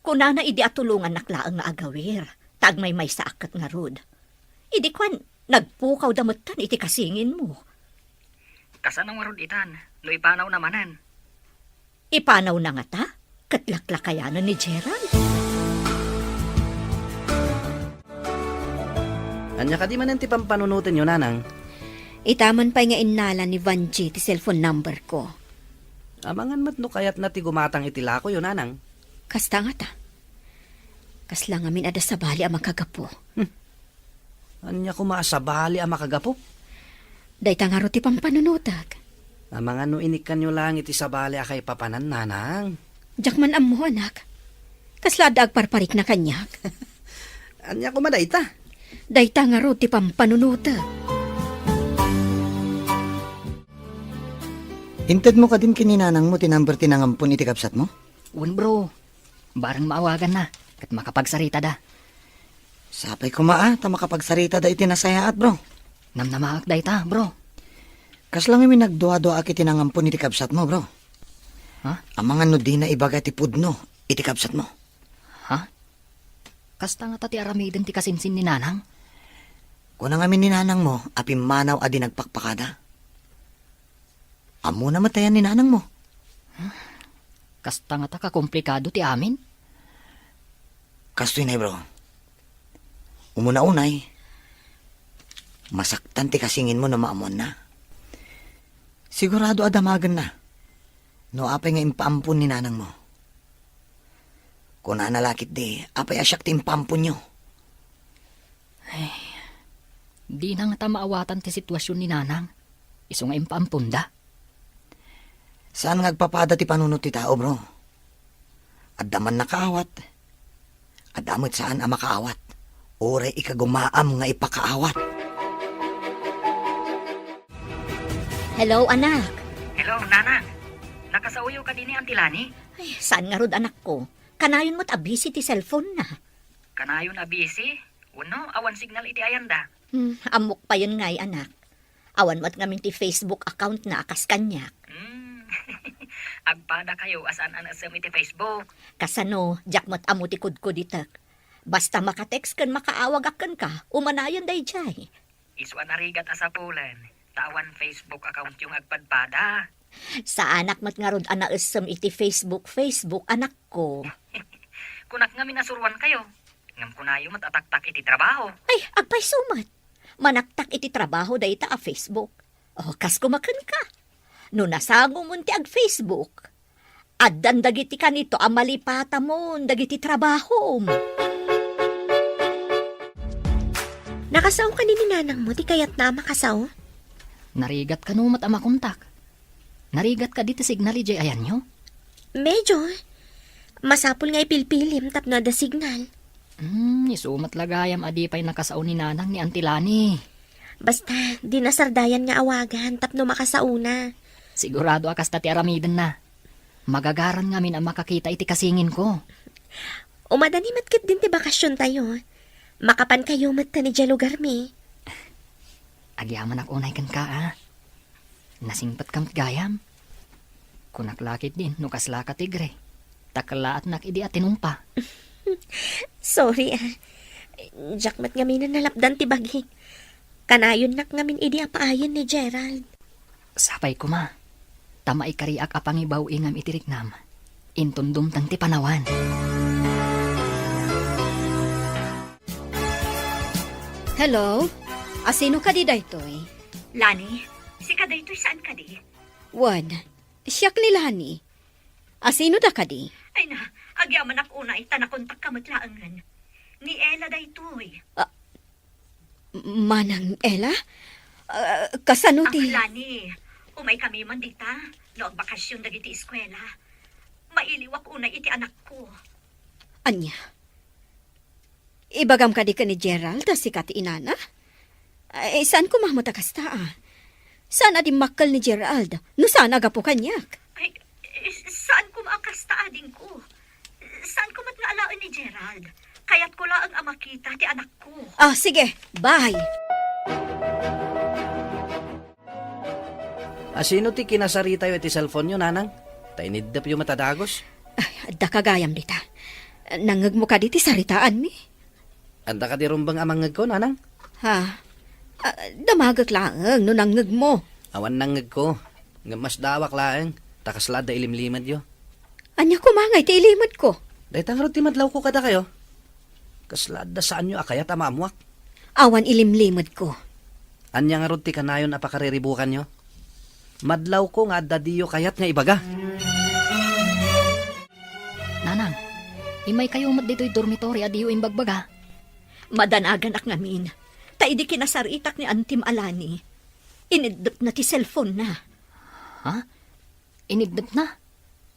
Kunana idi atulongannak laeng nga agawir, ta agmaymaysaak ket ngarud. Idi kuan, nagpukawda metten iti kasinginmo. Kasano ngarud itan no ipanawna manen? Ipanawna ngata? Ket laklakayanen ni Gerald? Ania kadi manen ti pampanunotenyo, nanang? Ita man pay nga innala ni Vanjie ti cellphone number ko. Amangan met no kayatna ti gumatang iti lakoyo, nanang. Kasta ngata. Kasla ngamin adda sabali a makagapu. Hmm. Ania koma a sabali a makagapu? Dayta ngarud ti pampanunotek. Amangan no inikkanyo laeng iti sabali a kaipapanan, nanang. Diak man ammo, anak. Kasla adda agparparikna kaniak. Ania koma dayta? Dayta ngarud ti pampanunotek. Intedmo kadin ken ni nanangmo ti number ti nangampon iti kabsatmo? Wen, bro. Bareng maawaganna, ket makapagsaritada. Sapay koma a, ta makapagsaritada iti nasayaat, bro. Namnamaak dayta, bro. Kasla ngamin nagduaduaak iti nangampon iti kabsatmo, bro. Ha? Amangan no dina ibaga ti pudno iti kabsatmo. Ha? Kasta ngata ti aramiden ti kasinsin ni nanang? Kuna ngamin ni nanangmo a pimmanaw a di nagpakpakada. Ammona met ayan ni nanangmo? Kasta ngata kakomplikado ti amin? Kastoy nay, bro. Umuna unay, masaktan ti kasinginmo no maammoanna. Sigurado a damagenna no apay nga impaampon ni nanangmo. Kunana la ketdi, apay a siak ti impaamponyo. Ay, dina ngata maawatan ti sitwasion ni nanang. Isu nga impaamponda. Saan nga agpapada ti panunot ti tao, bro. Adda man nakaawat. Adda met saan a makaawat. Uray ikagumaam nga ipakaawat. Hello, anak. Hello, Nanang. Nakasaoyo kadi ni Auntie Lani? Ay, saan ngarud, anakko? Kanayon met a busy ti cellphone na. Kanayon a busy? Wenno, awan signal iti ayanda? Hmm, ammok payen ngay, anak. Awan met ngamin ti Facebook account na a kas kaniak. Hmm. Agpadakayo a saan a naisem iti Facebook. Kasano, diak met ammo ti kudkuditek. Basta maka-text ken makaawagak kenka, umanayon daydiay. Isu a narigat a sapulen, ta awan Facebook accountyo nga agpadpada. Saanak met ngarud a naisem iti Facebook, Facebook, anakko. Kunak ngamin a suruankayo. Ngem kunayo met a taktak iti trabaho. Ay, agpayso met. Manaktak iti trabaho dayta a Facebook. O, kas koma kenka. No nasangomon ti ag-Facebook, addan dagiti kanito a malipatamon dagiti trabahom. Nakasao kadi ni nanangmo ti kayatna a makasao? Narigat kano met a makontak? Narigat kadi ti signal idiay ayanyo? Medyo. Masapul nga ipilpilim tapno adda signal. Hmm, isu met la gayam a di pay nakasao ni nanang ni Auntie Lani. Basta, di nasardayan nga awagan tapno makasaona. Sigurado a kasta ti aramidenna. Magagaran ngamin a makakita iti kasinginko. Umadani met ketdin ti bakasiontayo. Makapankayo met idiay lugarmi. Agyamanak unay kenka, a. Nasingpetkam gayam. Kunak la ketdin no kaslaka tigre, ta kellaatnak idi a tinumpa. Sorry, a. Diak met ngamin a nalapdan ti bagik. Kanayonnak ngamin idi a paayen ni Gerald. Sapay koma, ta maikariak a pangibaw-ingam iti riknam. Inton dumteng ti panawan. Hello? Asino kadi daytoy? Lani, sika daytoy saan kadi? Wen, siak ni Lani. Asino da kadi? Ay na, agyamanak unay ta nakontakka met laengen. Ni Ella daytoy. Ah, Manang Ella? Ah, kasano ti... Ah, Lani, umaykami man dita, no agbakasion dagiti eskuela. Mailiwak unay iti anakko. Ania? Ibagam kadi ken ni Gerald a sika ti inana? Ay, saan koma met a kasta, a. Saan a dimmakkel ni Gerald, no saan a gapu kaniak. Ay, eh, saan koma a kasta, adingko. Saan koma nga alaen ni Gerald. Kayatko laeng a makita ti anakko. Ah, sige. Bye. Asino ti kinasaritayo iti cellphone-yo, nanang? Ta iniddepyo met a dagus. Ay, adda ka gayam dita. Nangngegmo kadi ti saritaanmi? Adda kadi rumbeng a mangngegko, nanang? Ha? Ah, damagek laeng no nangngegmo. Awan nangngegko. Ngem masdaawak laeng, ta kasla adda ilimlimedyo. Ania koma ngay ti ilimedko? Dayta ngarud ti madlawko kadakayo. Kasla adda saanyo a kayat a maammoak. Awan ilimlimedko. Ania ngarud ti kanayon a pakariribukanyo? Madlawko nga adda diyo kayat nga ibaga. Nanang, imaykayo met ditoy dormitory a diyo imbagbaga. Madanaganak ngamin, ta idi kinasaritak ni Antim a Lani, iniddepna ti cellphone-na. Ha? Iniddepna?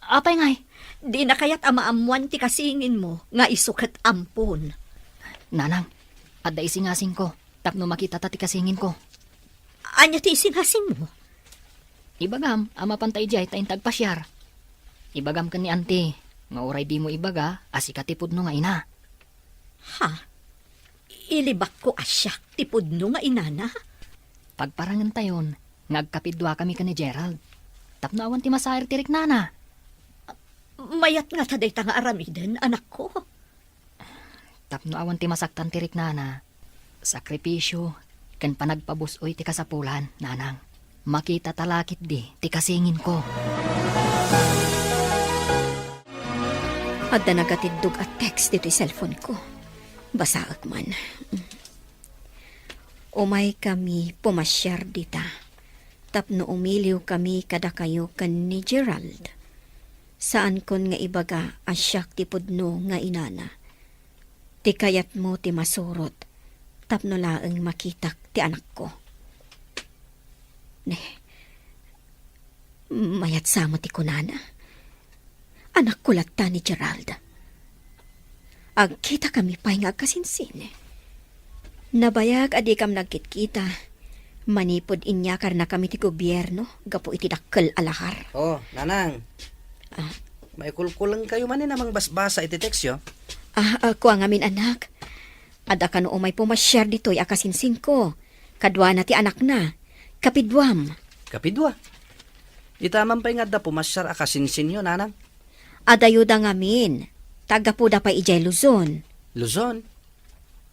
Apay ngay? Dina kayat a maammoan ti kasinginmo nga isu ket ampon. Nanang, adda isingasingko tapno makitata ti kasinginko. Ania ti isingasingmo? Ibagam a mapanta idiay ta inta agpasiar. Ibagam ken ni Auntie nga uray dimo ibaga a sika ti pudno nga ina. Ha? Ilibakko a siak ti pudno nga inana? Pagparangentayon nga agkapiduakami ken ni Gerald tapno awan ti masair ti riknana. Mayat ngata dayta nga aramiden, anakko? Ta Tapno awan ti masaktan ti riknana, sakripisio, ken panagpabus-oy ti kasapulan, nanang. Makita ta la ketdi ti kasinginko. Adda nagatiddog a text ditoy cellphone ko. Basaek man. Umaykami pumasiar dita tapno umiliwkami kadakayo ken ni Gerald. Saankon nga ibaga a siak ti pudno nga inana. Ti kayatmo ti masurot tapno laeng makitak ti anakko. Ne, mayat sa met ti kunana. Anakko latta ni Gerald. Agkitakami pay nga agkasinsin. Nabayag a dikam nagkitkita. Manipud inyakarnakami ti gobierno gapu iti dakkel a lahar. Oh, nanang. Ah. Maikulkulengkayo manen a mangbasbasa iti tekstyo? Ah, ah, kua ngamin, anak. Adda kano umay pumasiar ditoy a kasinsinko. Kaduana ti anakna. Kapiduam. Kapidua? Ita man pay nga adda pumasiar a kasinsinyo, nanang? Adayuda ngamin. Taggapuda pay idiay Luzon. Luzon?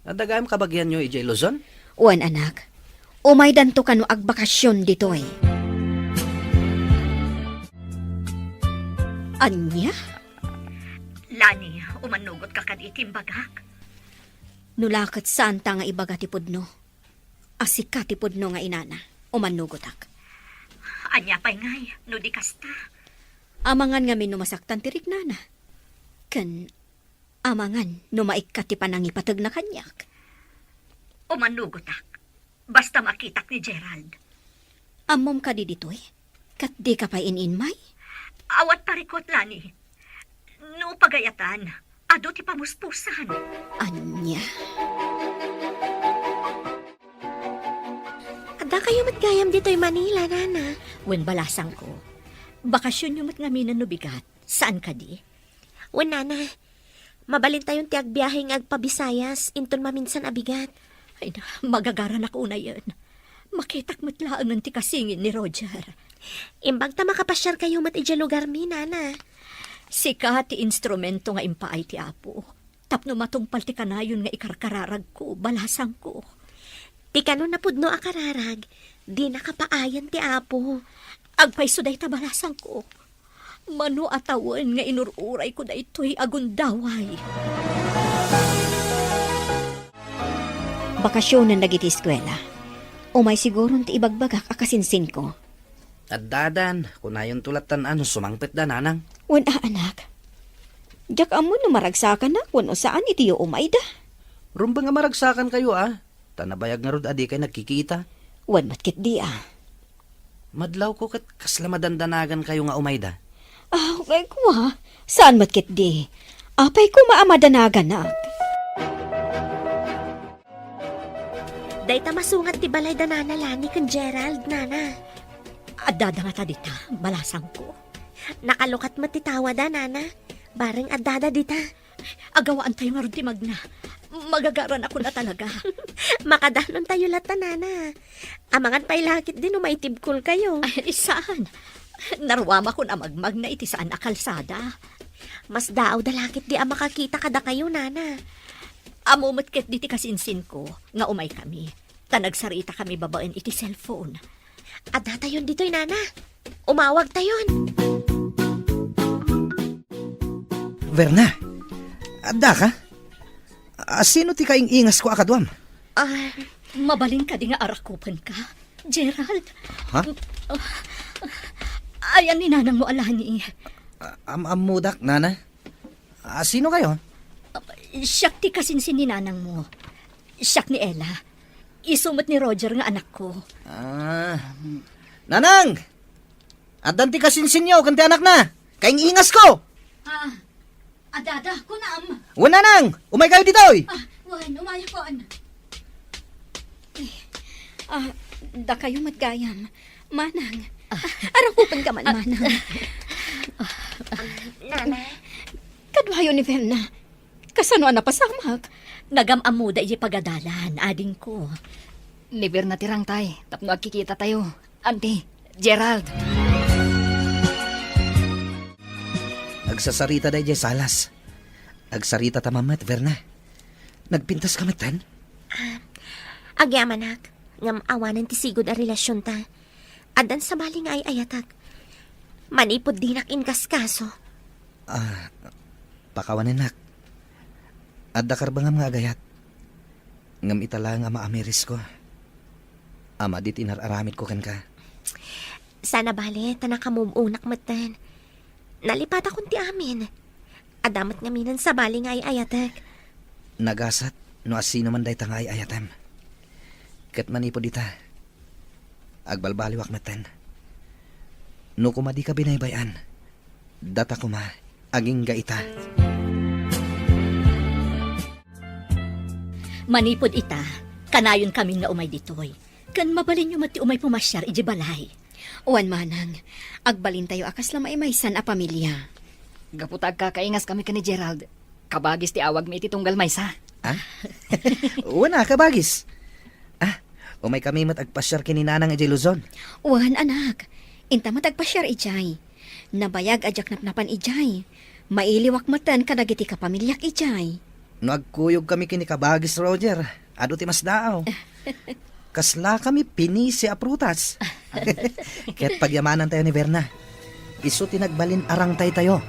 Adda gayam kabagianyo idiay Luzon? Wen, anak. Umaydanto kano agbakasyon ditoy. Ania? Lani, umanugot ka kadi iti imbagak? No la ket saanta nga ibaga ti pudno. A sika ti pudno nga inana, umanugotak. Ania pay ngay, no di kasta? Amangan ngamin no masaktan ti riknana. Ken amangan no maikkat ti panangipategna kaniak. Umanugotak. Basta makitak ni Gerald. Ammom kadi ditoy? Ket dika pay in-inmay? Awan parikut, Lani. No pagayatan, adu ti pamuspusan. Ania? Adda kayo met gayam ditoy Manila, nana. Wen, balasangko. Bakasionyo met ngamin no bigat. Saan kadi? Wen, nana. Mabalintayon ti agbiahe nga agpabisayas inton maminsan a bigat. Ay na, magagaranak unayen. Makitak met laengen ti kasingin ni Roger. Imbag ta makapasiarkayo met idiay lugarmi, nana. Sika ti instrumento nga impaay ti Apo. Tapno matungpal ti kanayon nga ikarkararagko, balasangko. Ti kano napudno a kararag, dina kapaayan ti Apo. Agpayso dayta, balasangko. Mano a tawen nga inur-urayko daytoy a gundaway. Bakasionen dagiti eskuela. Umay siguron ti ibagbagak a kasinsinko. Addadan, kunayonto lattan a no sumangpetda, nanang. Wen a, anak. Diak ammo no maragsakanak wenno saan iti umayda. Rumbeng a maragsakankayo, a. Ta nabayag ngarud a dikay nagkikita. Wen met ketdi, a. Madlawko ket kasla madandanagankayo nga umayda. Ah, kay kua, saan met ketdi. Apay koma a madanaganak. Dayta masungat ti balay da Nana Lani ken Gerald, nana. Addada ngata dita, balasangko. Nakalukat met ti tawada, nana. Bareng addada dita. Agawaantayo ngarud ti magna. Magagaranakon a talaga. Makadanontayo latta, nana. Amangan pay la ketdi no maitibkolkayo. Ay, saan? Naruamakon a magmagna iti saan a kalsada. Masdaawda la ketdi a makakita kadakayo, nana. Ammo met ketdi ti kasinsinko nga umaykami. Ta nagsaritakami babaen iti cellphone. Addatayon ditoy, nana. Umawagtayon. Verna, addaka? A, sino ti kaing-ingasko a kaduam? Ah, mabalin kadi nga arakupenka, Gerald? Ha? Ah, ayan ni nanangmo a Lani. A, am-ammodak, nana. A, sino kayo? Ah, siak ti kasinsin ni nanangmo. Siak ni Ella. Isu met ni Roger nga anakko. Ah. Nanang! Addan ti kasinsinyo ken ti anakna. Kaing-ingasko! Ah, addada, kunam. Wen, nanang, umaykayo ditoy. Ah, wen, umayakon. Eh, ah, dakayo met gayam. Manang, arakupenka man, manang. Nana. Kaduayo ni Verna. Kasano a napasamak? Nagam-ammoda iti pagadalan, adingko. Ni Verna ti rangtay, tapno agkikitatayo. Auntie, Gerald. Agsasarita daydiay salas. Agsaritata man met, Verna. Nagpintas ka metten? Agyamanak, ngem awanen ti sigud a relasionta. Addan sabali nga ay-ayatek. Manipud dinak inkaskaso. Ah, pakawanennak. Adda karbengam nga agayat. Ngem ita laeng a maamirisko. Amadi ti inar-aramidko kenka. Sana bale, ta nakamove-onak metten. Nalipatakon ti amin. Adda met ngaminen sabali nga ay-ayatek. Nagasat no asino man dayta nga ay-ayatem. Ket manipud ita, agbalbaliwak metten. No koma dika binaybay-an, data koma, agingga ita. Manipud ita, kanayon kamin nga umay ditoy. Ken mabalinyo met ti umay pumasiar idiay balay. Wen, manang, agbalintayo a kasla maimaysan a pamilia. Gapu ta agkakaingas kami ken ni Gerald, kabagis ti awagmi iti tunggal maysa. Ah? Wen a, kabagis. Ah, umay kami met agpasiar ken ni Nanang idiay Luzon. Wen, anak, inta met agpasiar idiay. Nabayag a diak napnapan idiay. Mailiwak metten kadagiti kapamiliak idiay. No agkuyog kami ken ni kabagis Roger, adu ti masdaaw. Kasla kami pinisi a prutas. Ket pagyamanantayo ni Verna. Isu ti nagbalin a rangtaytayo.